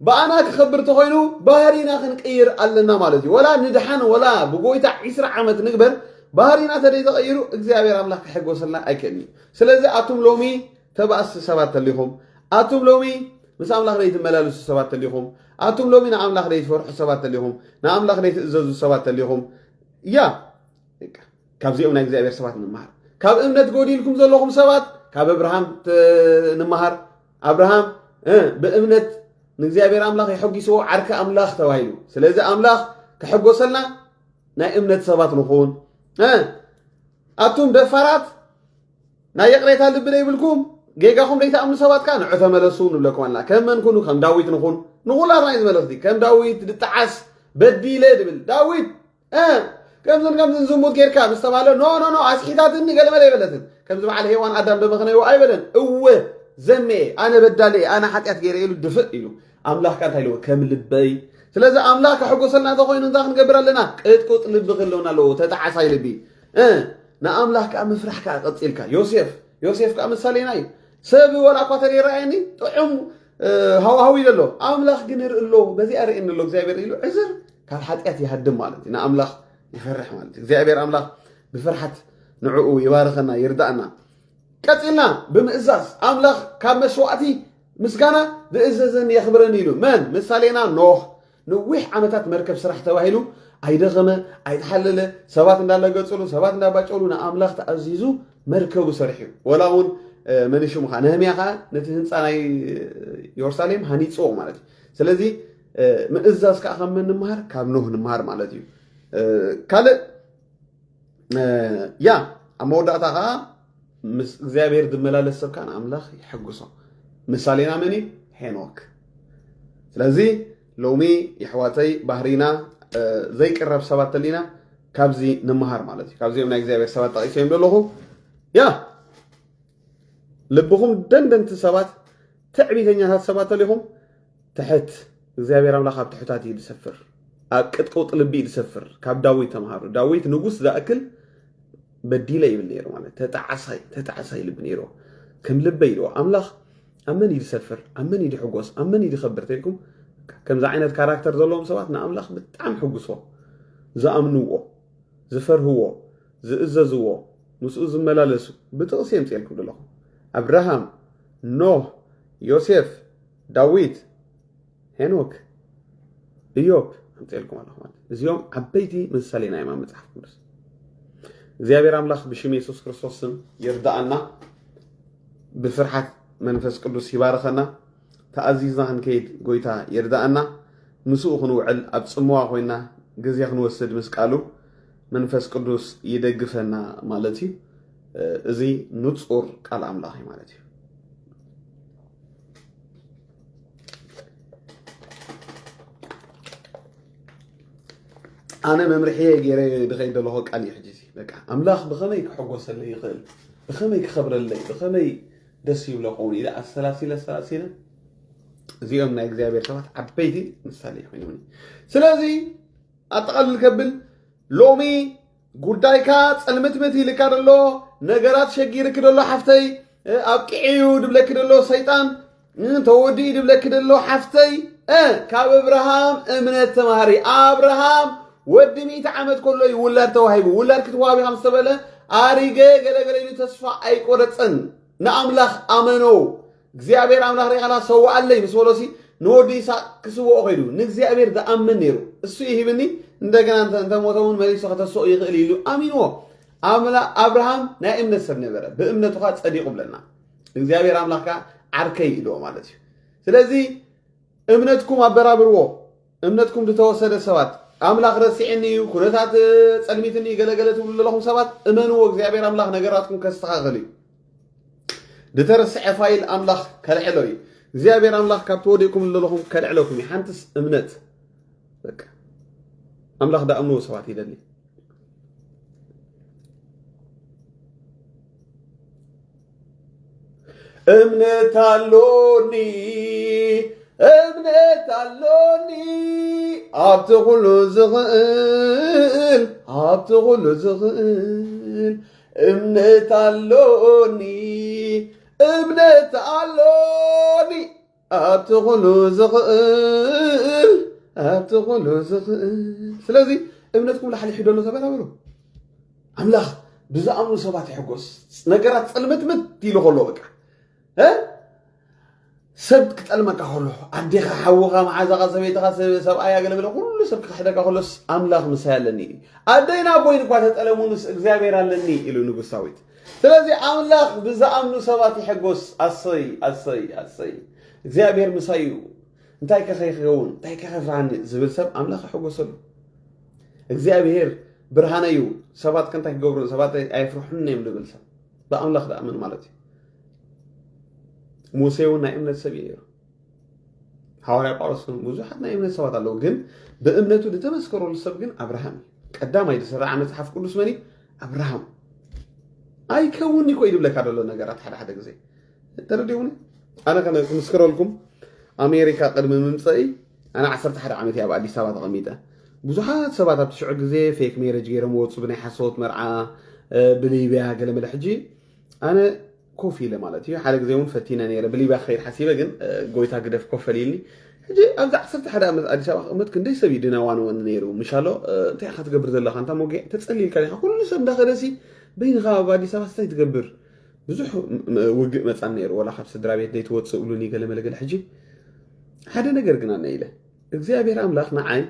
ብኣና ክኸብር ተኾይኑ ባህሪና ክንቅይር ኣለና ማለት እዩ ወላ ንድሓን ወላ ብጎይታ ዒስራ ዓመት ንግበር ባህሪና ተደይ ተቐይሩ እግዚኣብሔር ኣምላኽ ክሕጎሰልና ኣይክእልን እዩ ስለዚ ኣቱም ሎሚ ተባእስቲ ሰባት ተሊኹም ኣቱም ሎሚ ምስ ኣምላኽ ደይ ትመላለሱ ሰባት ተሊኹም ኣቱም ሎሚ ንኣምላኽ ደይ ትፈርሑ ሰባት ተሊኹም ንኣምላኽ ደይ ትእዘዙ ሰባት ተሊኹም እያ ካብዚኦም ናይ እግዚኣብሔር ሰባት ንምሃር ካብ እምነት ጎዲልኩም ዘለኹም ሰባት ካብ ኣብርሃም ንምሃር ኣብርሃም ብእምነት ንእግዚኣብሔር ኣምላኽ የሐጒስዎ ዓርኪ ኣምላኽ ተባሂሉ ስለዚ ኣምላኽ ክሕጎሰልና ናይ እምነት ሰባት ንኹን ኣቱም ደፋራት ናይ ይቕሬታ ልቢ ዘይብልኩም ጌጋኹም ዘይትኣምኑ ሰባት ከዓ ንዑ ተመለሱ ንብለኩም ኣለና ከም መን ኩኑ ከም ዳዊት ንኹን ንኹላትና እዩ ዝመለኽቲ ከም ዳዊት ድጠዓስ በዲለ ድብል ዳዊት ከምዝን ከምዝን ዝሙት ጌርካ ምስ ተባለ ኖ ኖ ኖ ኣስሒታትኒ ገለመለ ኣይበለትን ከምዚ በዓል ሄዋን ኣዳም ደመኸነይዎ ኣይበለን እወ ዘሜ ኣነ በዳለ ኣነ ሓጢኣት ገይረ ኢሉ ድፍእ ኢሉ ኣምላኽ ካ እንታይ ኢልዎ ከም ልበይ ስለዚ ኣምላኽ ከሐጎሰልና እንተኮይኑ እንታይ ክንገብር ኣለና ቅጥቁጥ ልቢ ክህልወና ኣለዎ ተጣዓሳይ ልቢ ንኣምላኽ ከዓ ምፍራሕ ከዓ ቀፂልካ ዮሴፍ ዮሴፍ ከዓ ምሳሌና እዩ ሰብ ወላ እኳ ተደይረኣየኒ ጥዑም ሃዋሃው ኢለ ኣሎ ኣምላኽ ግን ይርኢ ኣሎ በዚኣ ርእየኒ ኣሎ እግዚኣብሔር ኢሉ ዕዝር ካብ ሓጢኣት ይሃድም ማለት እዩ ንኣምላኽ ይፈርሕ ማለት እዩ። እግዚኣብሔር ኣምላኽ ብፍርሓት ንዕኡ ይባርኸና፣ ይርዳእና። ቀጺልና ብምእዛዝ ኣምላኽ ካብ መስዋዕቲ ምስጋና ዝእዘዘን የኽብረን ኢሉ። መን? ምሳሌና ኖህ። ነዊሕ ዓመታት መርከብ ስራሕ ተባሂሉ ኣይደኸመ፣ ኣይተሓለለ፣ ሰባት እንዳለገጹሉ፣ ሰባት እንዳባጨሉ ንኣምላኽ ተኣዚዙ መርከቡ ሰሪሑ። ወላ እውን መን ሽሙ ከዓ ነህምያ ከዓ ነቲ ህንፃ ናይ ኢየሩሳሌም ሃኒፅዎ ማለት እዩ። ስለዚ ምእዛዝ ከዓ ካብ መን ንምሃር? ካብ ኖህ ንምሃር ማለት እዩ። ካልእ ያ ኣብ መወዳእታ ከዓ ምስ እግዚኣብሔር ዝመላለስ ሰብ ከዓ ንኣምላኽ ይሕግሶ። ምሳሌና መን እዩ? ሄኖክ። ስለዚ ሎሚ የሕዋተይ ባህሪና ዘይቅረብ ሰባት ተሊና ካብዚ ንምሃር ማለት እዩ። ካብዚኦም ናይ እግዚኣብሔር ሰባት ጠቂሰዮም ዘለኹ ያ ልብኹም ደንደንቲ ሰባት፣ ትዕቢተኛታት ሰባት ተሊኹም ትሕት እግዚኣብሔር ኣምላኽ ኣብ ትሑታት እዩ ዝሰፍር። ኣብ ቅጥቅውጥ ልቢ እዩ ዝሰፍር። ካብ ዳዊት ተምሃሩ። ዳዊት ንጉስ ዝኣክል በዲለ ይብል ነይሩ ማለት ተጣዓሳይ ተጣዓሳይ ልቢ ነይሩ። ከም ልበይ ኢልዎ ኣምላኽ ኣብ መን እዩ ዝሰፍር? ኣብ መን እዩ ዝሕጎስ? ኣብ መን እዩ ዝኸብር ተልኩም? ከምዚ ዓይነት ካራክተር ዘለዎም ሰባት ንኣምላኽ ብጣዕሚ ሕጉስዎ። ዝኣምንዎ፣ ዝፈርህዎ፣ ዝእዘዝዎ፣ ምስኡ ዝመላለሱ ብጥቕሲ የምፅኤልኩም ዘለኹ። ኣብርሃም፣ ኖህ፣ ዮሴፍ፣ ዳዊት፣ ሄኖክ፣ እዮብ ኣምፅኤልኩም ኣለኹ ማለት እዚኦም ዓበይቲ ምሳሌ ናይ መጽሓፍ ቅዱስ። እግዚኣብሔር ኣምላኽ ብሽም የሱስ ክርስቶስ ስም ይርዳኣና። ብፍርሓት መንፈስ ቅዱስ ይባርኸና። ተኣዚዝና ክንከይድ ጎይታ ይርዳኣና። ምስኡ ክንውዕል ኣብ ጽምዋ ኮይና ግዜ ክንወስድ ምስ ቃሉ መንፈስ ቅዱስ ይደግፈና ማለት እዩ። እዚ ንጹር ቃል ኣምላኽ እዩ ማለት እዩ። ኣነ መምርሒ ገይረ ድኸይ ዘለኹ ቃል እዩ ሕጂ። በቃ ኣምላኽ ብኸመይ ክሕጎሰለይ ይኽእል፣ ብኸመይ ክኸብረለይ፣ ብኸመይ ደስ ይብሎ ኸውን ኢለ ኣሰላሲለ ኣሰላሲለ እዚኦም ናይ እግዚኣብሔር ሰባት ዓበይቲ ምሳሌ ኮይኖምኒ። ስለዚ ኣጠቓልል ከብል ሎሚ ጉዳይካ ጸልምትምት ኢልካ ደሎ፣ ነገራት ሸጊርክ ደሎ ሓፍተይ፣ ኣብቂዑ ድብለክ ደሎ ሰይጣን፣ ተወዲኡ ድብለክ ደሎ ሓፍተይ፣ ካብ እብርሃም እምነት ተማሃሪ። ኣብርሃም ወዲ ሚእቲ ዓመት ከሎ እዩ ውላድ ተዋሂቡ። ውላድ ክትዋሃብ ኢኻ ምስ ተበለ ኣሪገ ገለገለ ኢሉ ተስፋ ኣይቆረጸን። ንኣምላኽ ኣመኖ። እግዚኣብሔር ኣምላኽ ሪኢኻላ ሰውኣለይ ምስ በሎሲ ንወዲ ይስሐቅ ክስውኦ ከይዱ ንእግዚኣብሔር ዝኣምን ነይሩ። እሱ ይሂብኒ እንደገና እንተ- እንተሞተ እውን መሊሱ ከተስኦ ይኽእል ኢሉ ኣሚንዎ። ኣምላ ኣብርሃም ናይ እምነት ሰብ ነበረ፣ ብእምነቱ ኸዓ ጸዲቑ ብለና። እግዚኣብሔር ኣምላኽ ከዓ ዓርከይ ኢልዎ ማለት እዩ። ስለዚ እምነትኩም ኣበራብርዎ። እምነትኩም ዝተወሰደ ሰባት ኣምላኽ ረሲዕኒ እዩ፣ ኩነታት ጸልሚትኒ እዩ፣ ገለገለ ትብሉ ዘለኹም ሰባት እመንዎ፣ እግዚኣብሔር ኣምላኽ ነገራትኩም ከስተኻኽል እዩ። ዝተረስዐ ፋይል ኣምላኽ ከልዕሎ እዩ። እግዚኣብሔር ኣምላኽ ካብ ተወዲእኩም ዘለኹም ከልዕለኩም እዩ። ሓንትስ እምነት በቃ ኣምላኽ ዳኣምንዎ ሰባት ይደሊ። እምነት ኣሎኒ እምነት ኣሎኒ ኣብቲ ኩሉ ዝኽእል ኣብቲ ኩሉ ዝኽእል እምነት ኣሎኒ እምነት ኣሎኒ ኣብቲ ኩሉ ዝኽእል ኣብቲ ኩሉ ዝኽእል። ስለዚ እምነትኩም ላሕሊ ሒዶ ኣሎ ተበራበሩ። ኣምላኽ ብዝኣምኑ ሰባት ይሕጎስ። ነገራት ጽልምትምት ኢሉ ከሎ በቃ ሰብ ክጠልመካ ከሎ ኣዴኻ ሓውኻ መዓዛኻ ሰበይትኻ ሰብኣያ ገለገለ ኩሉ ሰብ ክክሕደካ ከሎስ ኣምላኽ ምሳይ ኣለኒ። ኣደይ ናቦይን እኳ ተጠለሙንስ እግዚኣብሔር ኣለኒ ኢሉ ንጉስ ዳዊት። ስለዚ ኣምላኽ ብዝኣምኑ ሰባት ይሕጎስ። ኣሰይ ኣሰይ ኣሰይ እግዚኣብሔር ምሳይ እዩ። እንታይ ከኸይኸውን እንታይ ከኸፍርሃኒ ዝብል ሰብ ኣምላኽ ይሕጎሰሉ። እግዚኣብሔር ብርሃነ እዩ። ሰባት ከእንታይ ክገብሩ ሰባት ኣይፍርሑን እዮም ዝብል ሰብ ብኣምላኽ ዝኣምን ማለት እዩ። ሙሴ እውን ናይ እምነት ሰብ እዩ ነይሩ። ሃዋርያ ጳውሎስ እውን ብዙሓት ናይ እምነት ሰባት ኣለዉ፣ ግን ብእምነቱ ዝተመስከረሉ ሰብ ግን ኣብርሃም እዩ። ቀዳማይ ዝስራዓ መጽሓፍ ቅዱስ መን እዩ? ኣብርሃም። ኣይከውን እኮ እዩ ዝብለካ ዘሎ ነገራት ሓደ ሓደ ግዜ ተረዲኡኒ። ኣነ ከነ ክምስክረልኩም ኣሜሪካ ቅድሚ ምምፀኢ ኣነ ዓሰርተ ሓደ ዓመት እየ ኣብ ኣዲስ ኣበባ ተቐሚጠ። ብዙሓት ሰባት ኣብቲ ሽዑ ግዜ ፌክ ሜረጅ ገይሮም ወፁ ብናይ ሓሰወት መርዓ ብሊብያ ገለመለ። ሕጂ ኣነ ኮፍ ኢለ ማለት እዩ። ሓደ ግዜ እውን ፈቲነ ነይረ ብሊብያ ክኸይድ ሓሲበ፣ ግን ጎይታ ግደፍ ኮፈል ኢልኒ። ሕጂ ኣብዚ ዓሰርተ ሓደ ዓመት ኣዲስ ኣበባ ክቕመጥ ክንደይ ሰብ እዩ ድናዋንወኒ ነይሩ። ምሻሎ እንታይ ኢኻ ትገብር ዘለኻ? እንታ ሞጌ ተጸሊልካ ዲኻ? ኩሉ ሰብ እንዳኸደሲ በይንኻ ኣብ ኣዲስ ኣበባ ስታይ ትገብር? ብዙሕ ውግእ መጻን ነይሩ። ወላ ካብ ስድራ ቤት ደይትወጽእ እብሉኒ ገለ መለ ገለ። ሕጂ ሓደ ነገር ግን ኣነ ኢለ እግዚኣብሔር ኣምላኽ ንዓይ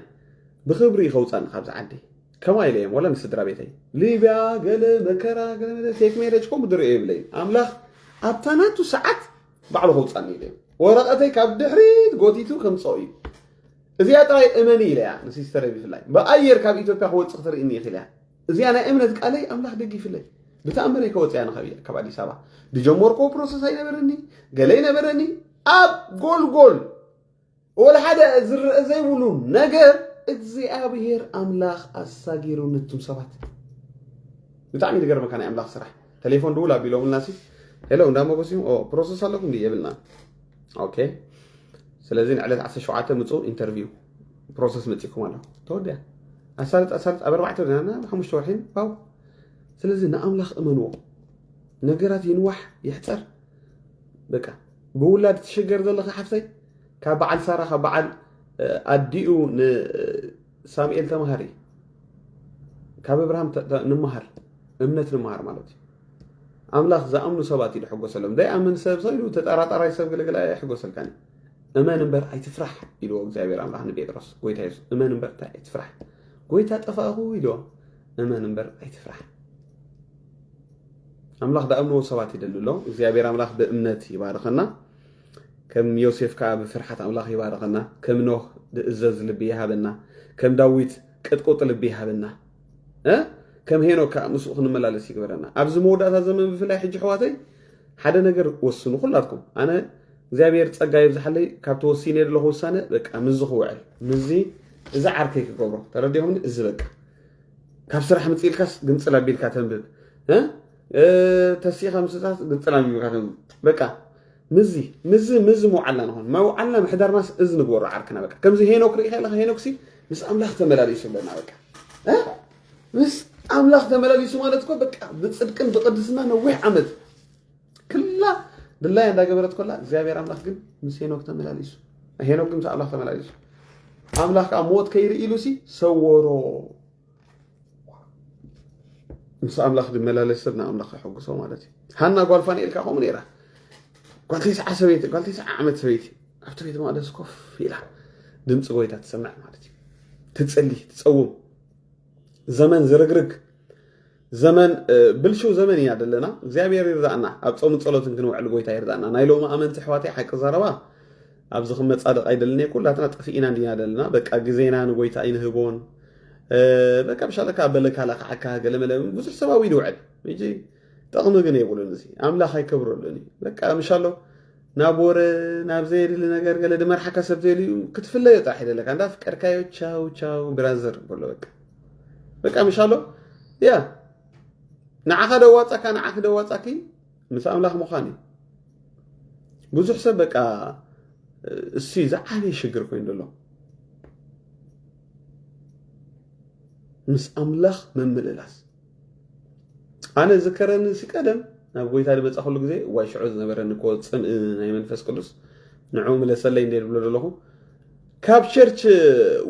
ብኽብሪ ከውጻኒ ካብዚ ዓዲ። ከማ ኢለ እዮም ወላ ንስድራ ቤተይ ሊብያ ገለ መከራ ገለ መለ ፌክ ሜረጅ ኮም ድርኢ የብለይ። ኣምላኽ ኣብታ ናቱ ሰዓት ባዕሉ ከውጻኒ ኢለ እዮም። ወረቐተይ ካብ ድሕሪት ጎቲቱ ከምጽኦ እዩ። እዚኣ ጥራይ እመኒ ኢለያ ንሲስተረይ። ብፍላይ ብኣየር ካብ ኢትዮጵያ ክወጽእ ክትርእኒ ኢኺ ኢለያ። እዚኣ ናይ እምነት ቃለይ ኣምላኽ ደጊፍለይ። ብተኣምር እየ ከወጽያ ንኻብ ካብ ኣዲስ ኣበባ። ዝጀመርኮ ፕሮሰስ ኣይነበረኒ፣ ገለ ኣይነበረኒ። ኣብ ጎልጎል ወላ ሓደ ዝረአ ዘይብሉ ነገር እግዚኣብሔር ኣምላኽ ኣሳጊሩ ነቱም ሰባት። ብጣዕሚ ዝገርመካ ናይ ኣምላኽ ስራሕ። ቴሌፎን ድውል ኣቢሎምልና ሲ፣ ሄሎ እንዳ ሞጎስ እዩ፣ ኦ ፕሮሰስ ኣለኩም ድየ የብልና። ኦኬ። ስለዚ ንዕለት ዓሰርተ ሸውዓተ ምፁ ኢንተርቪው ፕሮሰስ መፂኩም ኣሎ። ተወዲያ። ኣሳልጥ ኣሳልጥ ኣብ ኣርባዕተ ወርሒ ናብ ሓሙሽተ ወርሒ ባው። ስለዚ ንኣምላኽ እመንዎ። ነገራት ይንዋሕ ይሕፀር። በቃ ብውላድ ትሽገር ዘለኺ ሓፍተይ ካብ በዓል ሳራ ካብ በዓል ኣዲኡ ንሳሙኤል ተምሃሪ። ካብ እብርሃም ተ- ተ- ንምሃር እምነት ንምሃር ማለት እዩ። ኣምላኽ ዝኣምኑ ሰባት እዩ ዝሕጎሰሎም። ዘይኣምን ሰብ ሰው ኢሉ ተጠራጣራይ ሰብ ገለገለ ኣይሕጎሰልካን እዩ። እመን እምበር ኣይትፍራሕ ኢልዎ እግዚኣብሔር ኣምላኽ ንጴጥሮስ። ጎይታ የሱስ እመን እምበር እንታይ ኣይትፍራሕ። ጎይታ ጠፋእኹ ኢልዎ። እመን እምበር ኣይትፍራሕ። ኣምላኽ ዝኣምንዎ ሰባት ይደሊ ኣሎ። እግዚኣብሔር ኣምላኽ ብእምነት ይባርኸና። ከም ዮሴፍ ከዓ ብፍርሓት ኣምላኽ ይባርኸና። ከም ኖህ ዝእዘዝ ልቢ ይሃበና። ከም ዳዊት ቅጥቁጥ ልቢ ይሃበና። እ? ከም ሄኖክ ከዓ ምስኡ ክንመላለስ ይግበረና። ኣብዚ መወዳእታ ዘመን ብፍላይ ሕጂ ኣሕዋተይ ሓደ ነገር ወስኑ ኩላትኩም። ኣነ እግዚኣብሔር ጸጋ የብዝሓለይ ካብቲ ወሲነ ዘለኹ ውሳነ በቃ ምዚ ክውዕል ምዚ እዚ ዓርከይ ክገብሮ ተረዲኹምኒ። እዚ በቃ ካብ ስራሕ ምጽእ ኢልካስ ግንጽል ኣቢልካ ተንብብ እ? እ፣ ተሲኻ ምስታት ግንጽል ኣቢልካ ተንብብ በቃ ምዚ ምዚ ምዚ መውዓልና ንኾን መውዓልና ምሕዳርናስ እዚ ንግበሮ ዓርክና በቃ ከምዚ ሄኖክ ርኢ ከለካ ሄኖክሲ ምስ ኣምላኽ ተመላሊሱ ኣለና በቃ እ? ምስ ኣምላኽ ተመላሊሱ ማለት እኮ በቃ ብጽድቅን ብቅድስና ነዊሕ ዓመት ክላ ድላያ እንዳገበረት ኮላ እግዚኣብሔር ኣምላኽ ግን ምስ ሄኖክ ተመላሊሱ። ሄኖክ ግን ምስ ኣምላኽ ተመላሊሱ። ኣምላኽ ከዓ ሞት ከይርኢ ኢሉ ሲ ሰወሮ። ምስ ኣምላኽ ዝመላለስ ሰብ ንኣምላኽ የሐጉሶ ማለት እዩ። ሃና ጓል ፋንኤል ከዓ ከምኡ ነይራ። ጓል ተስዓ ሰበይቲ ጓል ተስዓ ዓመት ሰበይቲ ኣብቲ ቤት መቅደስ ኮፍ ኢላ ድምፂ ጎይታ ትሰምዕ ማለት እዩ። ትፅሊ ትፀውም። ዘመን ዝርግርግ ዘመን ብልሽው ዘመን ኢና ዘለና። እግዚኣብሔር ይርዳእና። ኣብ ጾምን ጸሎትን ክንውዕል ጎይታ ይርዳእና። ናይ ሎም ኣመንቲ ኣሕዋተይ ሓቂ ዘረባ ኣብዚ ክመጻደቕ ኣይደልን እየ። ኩላትና ጠፊእና እንዲና ዘለና። በቃ ግዜና ንጎይታ ኣይንህቦን። በቃ ብሻለካ በለካ ለካዓካ ገለመለ ብዙሕ ሰብ ኣብኡ ይውዕል። ሕጂ ጠቕሚ ግን የብሉን። እዚ ኣምላኽ ኣይከብረሉን እዩ። በቃ ምሻሎ ናብ ወረ ናብ ዘየድሊ ነገር ገለ ድመርሓካ ሰብ ዘየድልዩ ክትፍለዮ ጥራሕ ይደለካ። እንዳ ፍቀርካዮ ቻው ቻው ብራዘር በሎ በቃ በቃ ምሻሎ ያ ንዓኻ ደዋጻካ ንዓኺ ደዋጻኪ ምስ ኣምላኽ ምዃን እዩ። ብዙሕ ሰብ በቃ እሱ ዝዓበየ ሽግር ኮይኑ ዘሎ ምስ ኣምላኽ መምልላስ። ኣነ ዝከረኒ ሲ ቀደም ናብ ጎይታ ዝመጻኹሉ ግዜ እዋይ ሽዑ ዝነበረኒ እኮ ጽምእ ናይ መንፈስ ቅዱስ ንዑ ምለሰለይ እንደ ዝብሎ ዘለኹ ካብ ቸርች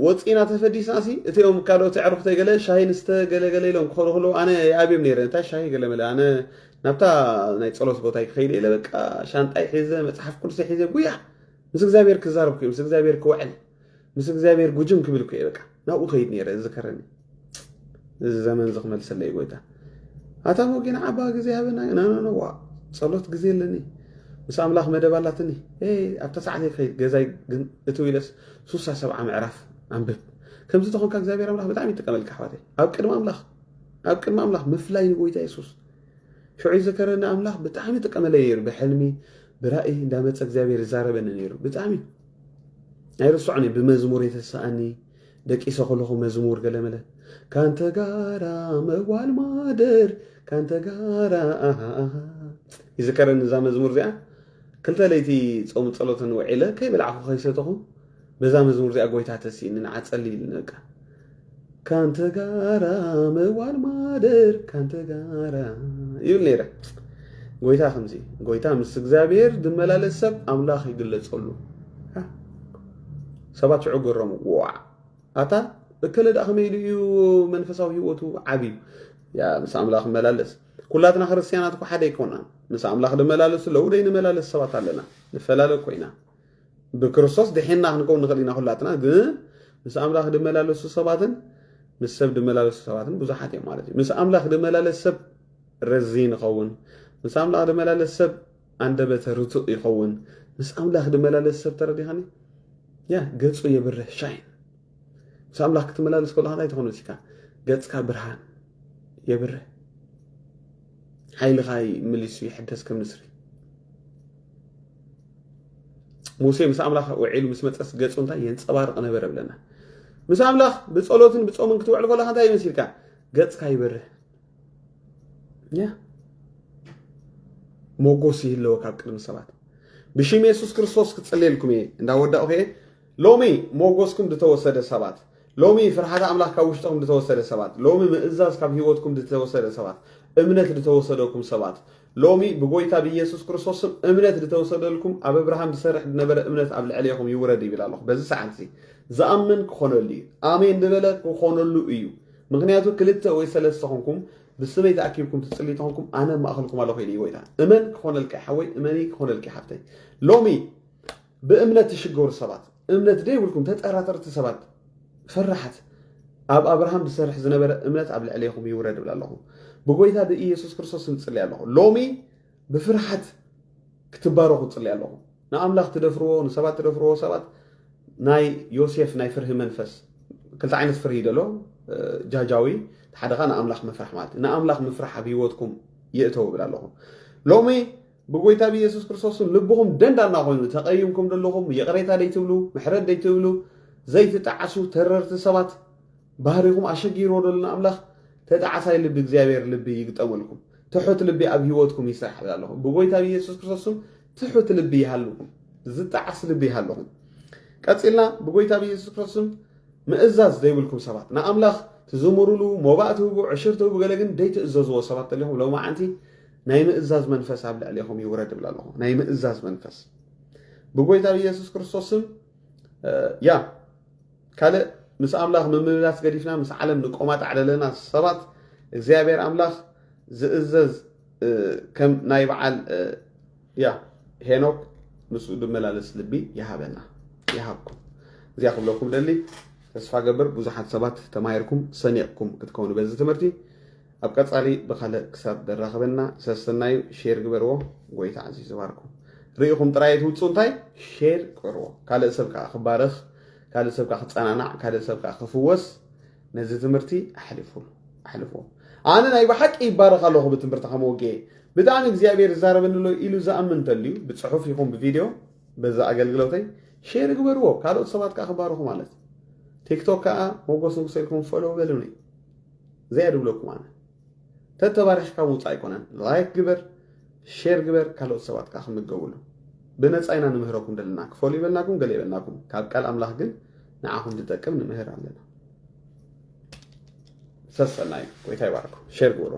ወፂና ተፈዲስና ሲ እቲኦም ካልኦት ኣዕሩኽተይ ገለ ሻሂ ንስተ ገለ ገለ ኢሎም ክኸዱ ከለዉ ኣነ ይኣብዮም ነይረ እንታይ ሻሂ ገለ መለ ኣነ ናብታ ናይ ፀሎት ቦታ ክኸይደ ኢለ በቃ ሻንጣይ ሒዘ መፅሓፍ ቅዱሰይ ሒዘ ጉያ ምስ እግዚኣብሔር ክዛረብ ምስ እግዚኣብሔር ክውዕል ምስ እግዚኣብሔር ጉጅም ክብል እኮ እየ በቃ ናብኡ ከይድ ነይረ ዝከረኒ እዚ ዘመን እዚ ክመልሰለይ ጎይታ ኣታ ሞጌና ዓባ ግዜ ሃበና ናናነዋ ፀሎት ግዜ ኣለኒ ምስ ኣምላኽ መደብ ኣላትኒ ኣብታ ሰዓት ከይድ ገዛይ ግን እትው ኢለስ ሱሳ ሰብዓ ምዕራፍ ኣንብብ ከምዚ ተኾንካ እግዚኣብሔር ኣምላኽ ብጣዕሚ ይጥቀመልካ ኣሕዋተይ ኣብ ቅድሚ ኣምላኽ ኣብ ቅድሚ ኣምላኽ ምፍላይ ንጎይታ የሱስ ሽዑ ይዘከረኒ ኣምላኽ ብጣዕሚ ጥቀመለይ ነይሩ ብሕልሚ ብራእይ እንዳመፀ እግዚኣብሔር ይዛረበኒ ነይሩ ብጣዕሚ ኣይርስዖን ብመዝሙር የተሰኣኒ ደቂሰ ከለኹ መዝሙር ገለመለ ካንተ ጋራ መዋል ማደር ካንተ ጋራ ኣሃ ኣሃ ይዝከረኒ እዛ መዝሙር እዚኣ ክልተ ለይቲ ፆም ፀሎትን ውዒለ ከይበላዕኹ ከይሰተኹ በዛ መዝሙር እዚኣ ጎይታ ተሲእኒ ንዓፀሊ ኢልኒ በቃ ካንተ ጋራ መዋል ማደር ካንተ ጋራ ይብል ነይረ ጎይታ ከምዚ ጎይታ ምስ እግዚኣብሔር ዝመላለስ ሰብ ኣምላኽ ይግለፀሉ ሰባት ሽዑ ገረሙ። ዋዕ፣ ኣታ እከለ ደኣ ከመይ ኢሉ እዩ መንፈሳዊ ህይወቱ ዓብዩ? ያ ምስ ኣምላኽ መላለስ። ኩላትና ክርስትያናት እኮ ሓደ ኣይኮናን። ምስ ኣምላኽ ድመላለሱ ኣለዉ ደይ ንመላለስ ሰባት ኣለና። ንፈላለ እኮ ኢና። ብክርስቶስ ድሒንና ክንከውን ንኽእል ኢና ኩላትና። ግን ምስ ኣምላኽ ድመላለሱ ሰባትን ምስ ሰብ ድመላለሱ ሰባትን ብዙሓት እዮም ማለት እዩ። ምስ ኣምላኽ ድመላለስ ሰብ ረዚን ይኸውን። ምስ ኣምላኽ ድመላለስ ሰብ ኣንደበተ ርቱእ ይኸውን። ምስ ኣምላኽ ድመላለስ ሰብ ተረዲኻኒ? ያ ገጹ የብርህ ሻይን። ምስ ኣምላኽ ክትመላለስ ከለኻ እንታይ ትኾን መሲልካ? ገጽካ ብርሃን የብርህ። ሓይልኻ ምሊሱ ይሕደስ ከም ንስሪ። ሙሴ ምስ ኣምላኽ ውዒሉ ምስ መጸስ ገጹ እንታይ የንጸባርቕ ነበረ ብለና። ምስ ኣምላኽ ብጸሎትን ብጾምን ክትውዕል ከለኻ እንታይ ይመሲልካ? ገጽካ ይበርህ። ያ ሞጎስ ይህለወካ ኣብ ቅድሚ ሰባት። ብሽም የሱስ ክርስቶስ ክጽልየልኩም እየ እንዳወዳእኹ እየ። ሎሚ ሞጎስኩም ዝተወሰደ ሰባት፣ ሎሚ ፍርሃት ኣምላኽ ካብ ውሽጥኹም ዝተወሰደ ሰባት፣ ሎሚ ምእዛዝ ካብ ህይወትኩም ዝተወሰደ ሰባት፣ እምነት ዝተወሰደኩም ሰባት፣ ሎሚ ብጎይታ ብኢየሱስ ክርስቶስ ስም እምነት ዝተወሰደልኩም፣ ኣብ እብርሃም ዝሰርሕ ዝነበረ እምነት ኣብ ልዕሌኹም ይውረድ ይብል ኣለኹ። በዚ ሰዓት እዚ ዝኣምን ክኾነሉ እዩ። ኣሜን ዝበለ ክኾነሉ እዩ። ምኽንያቱ ክልተ ወይ ሰለስተ ኾንኩም ብስመይ ተኣኪብኩም ትጽልዩ ተኾንኩም ኣነ ኣብ ማእኸልኩም ኣለኹ ኢሉ እዩ ጎይታ። እመን ክኾነልካ ሓወይ፣ እመኒ ክኾነልኪ ሓፍተይ። ሎሚ ብእምነት ትሽገሩ ሰባት፣ እምነት ደይብልኩም ተጠራጠርቲ ሰባት፣ ፈራሓት፣ ኣብ ኣብርሃም ዝሰርሕ ዝነበረ እምነት ኣብ ልዕሌኹም ይውረድ እብል ኣለኹ። ብጎይታ ብኢየሱስ ክርስቶስ ስም ጽሊ ኣለኹ። ሎሚ ብፍርሓት ክትባረኹ ጽሊ ኣለኹ። ንኣምላኽ ትደፍርዎ፣ ንሰባት ትደፍርዎ ሰባት ናይ ዮሴፍ ናይ ፍርሂ መንፈስ፣ ክልተ ዓይነት ፍርሂ ደሎ፣ እ፣ ጃጃዊ፣ ሓደ ኸኣ ንኣምላኽ ምፍራሕ ማለት እዩ። ንኣምላኽ ምፍራሕ ኣብ ህይወትኩም ይእተው እብል ኣለኹ። ሎሚ ብጎይታ ብኢየሱስ ክርስቶስን ልብኹም ደንዳና ኮይኑ ተቐይምኩም ዘለኹም ይቕሬታ ደይትብሉ፣ ምሕረት ደይትብሉ፣ ዘይትጠዓሱ ተረርቲ ሰባት፣ ባህሪኹም ኣሸጊርዎ ዘሎ ንኣምላኽ፣ ተጣዓሳይ ልቢ እግዚኣብሔር ልቢ ይግጠመልኩም። ትሑት ልቢ ኣብ ህይወትኩም ይስራሕ እብል ኣለኹ። ብጎይታ ብኢየሱስ ክርስቶስ ስም ትሑት ልቢ ይሃልኹም። ዝጠዓስ ልቢ ይሃልኹም። ቀጺልና ብጎይታ ብኢየሱስ ክርስቶስ ስም ምእዛዝ ዘይብልኩም ሰባት፣ ንኣምላኽ ትዝምሩሉ፣ ሞባእ ትህቡ፣ ዕሽር ትህቡ፣ ገለ ግን ዘይትእዘዝዎ ሰባት ተሊኹም፣ ሎማዓንቲ ናይ ምእዛዝ መንፈስ ኣብ ልዕሌኹም ይውረድ እብል ኣለኹ። ናይ ምእዛዝ መንፈስ ብጎይታ ብኢየሱስ ክርስቶስ ስም፣ እ፣ ያ ካልእ ምስ ኣምላኽ ምምልላስ ገዲፍና ምስ ዓለም ንቆማጣዕ ዘለና ሰባት እግዚኣብሔር ኣምላኽ ዝእዘዝ፣ እ፣ ከም ናይ በዓል፣ እ፣ ያ ሄኖክ ምስኡ ድመላለስ ልቢ ይሃበና፣ ይሃብኩም። እዚኣ ክብለኩም ደሊ። ተስፋ ገብር ብዙሓት ሰባት ተማሂርኩም ሰኒቕኩም ክትከውኑ በዚ ትምህርቲ። ኣብ ቀጻሊ ብኻልእ ክሳብ ደራኸበና ሰሰናዩ ሼር ግበርዎ። ጎይታ ኣዚዙ ይባርኩም። ርኢኹም ጥራይ ትውጽኡ እንታይ ሼር ግበርዎ። ካልእ ሰብ ከኣ ክባረኽ፣ ካልእ ሰብ ከኣ ክጸናናዕ፣ ካልእ ሰብ ከኣ ክፍወስ ነዚ ትምህርቲ ኣሕልፉ፣ ኣሕልፍዎ። ኣነ ናይ ብሓቂ ይባረኽ ኣለኹ ብትምህርቲ ከመወገየ። ብጣዕሚ እግዚኣብሔር ይዛረበኒ ኣሎ ኢሉ ዝኣምን እንተልዩ ብጽሑፍ ይኹን ብቪድዮ በዛ ኣገልግሎተይ ሼር ግበርዎ። ካልኦት ሰባት ከኣ ክባረኹ ማለት። ቲክቶክ ከኣ ሞጎስ ንጉሰ ኢልኩም ፎሎው በሉኒ። እዚኣ ድብለኩም ኣነ። ተተባሪኽካ ምውጻእ ኣይኮነን። ላይክ ግበር፣ ሼር ግበር፣ ካልኦት ሰባት ከኣ ክምገቡሉ። ብነጻ ኢና ንምህረኩም ዘለና። ክፈሉ ይበልናኩም፣ ገለ ይበልናኩም። ካብ ቃል ኣምላኽ ግን ንዓኹም ዝጠቅም ንምህር ኣለና። ሰሰናዩ። ጎይታ ይባርኩም። ሼር ግበሩ።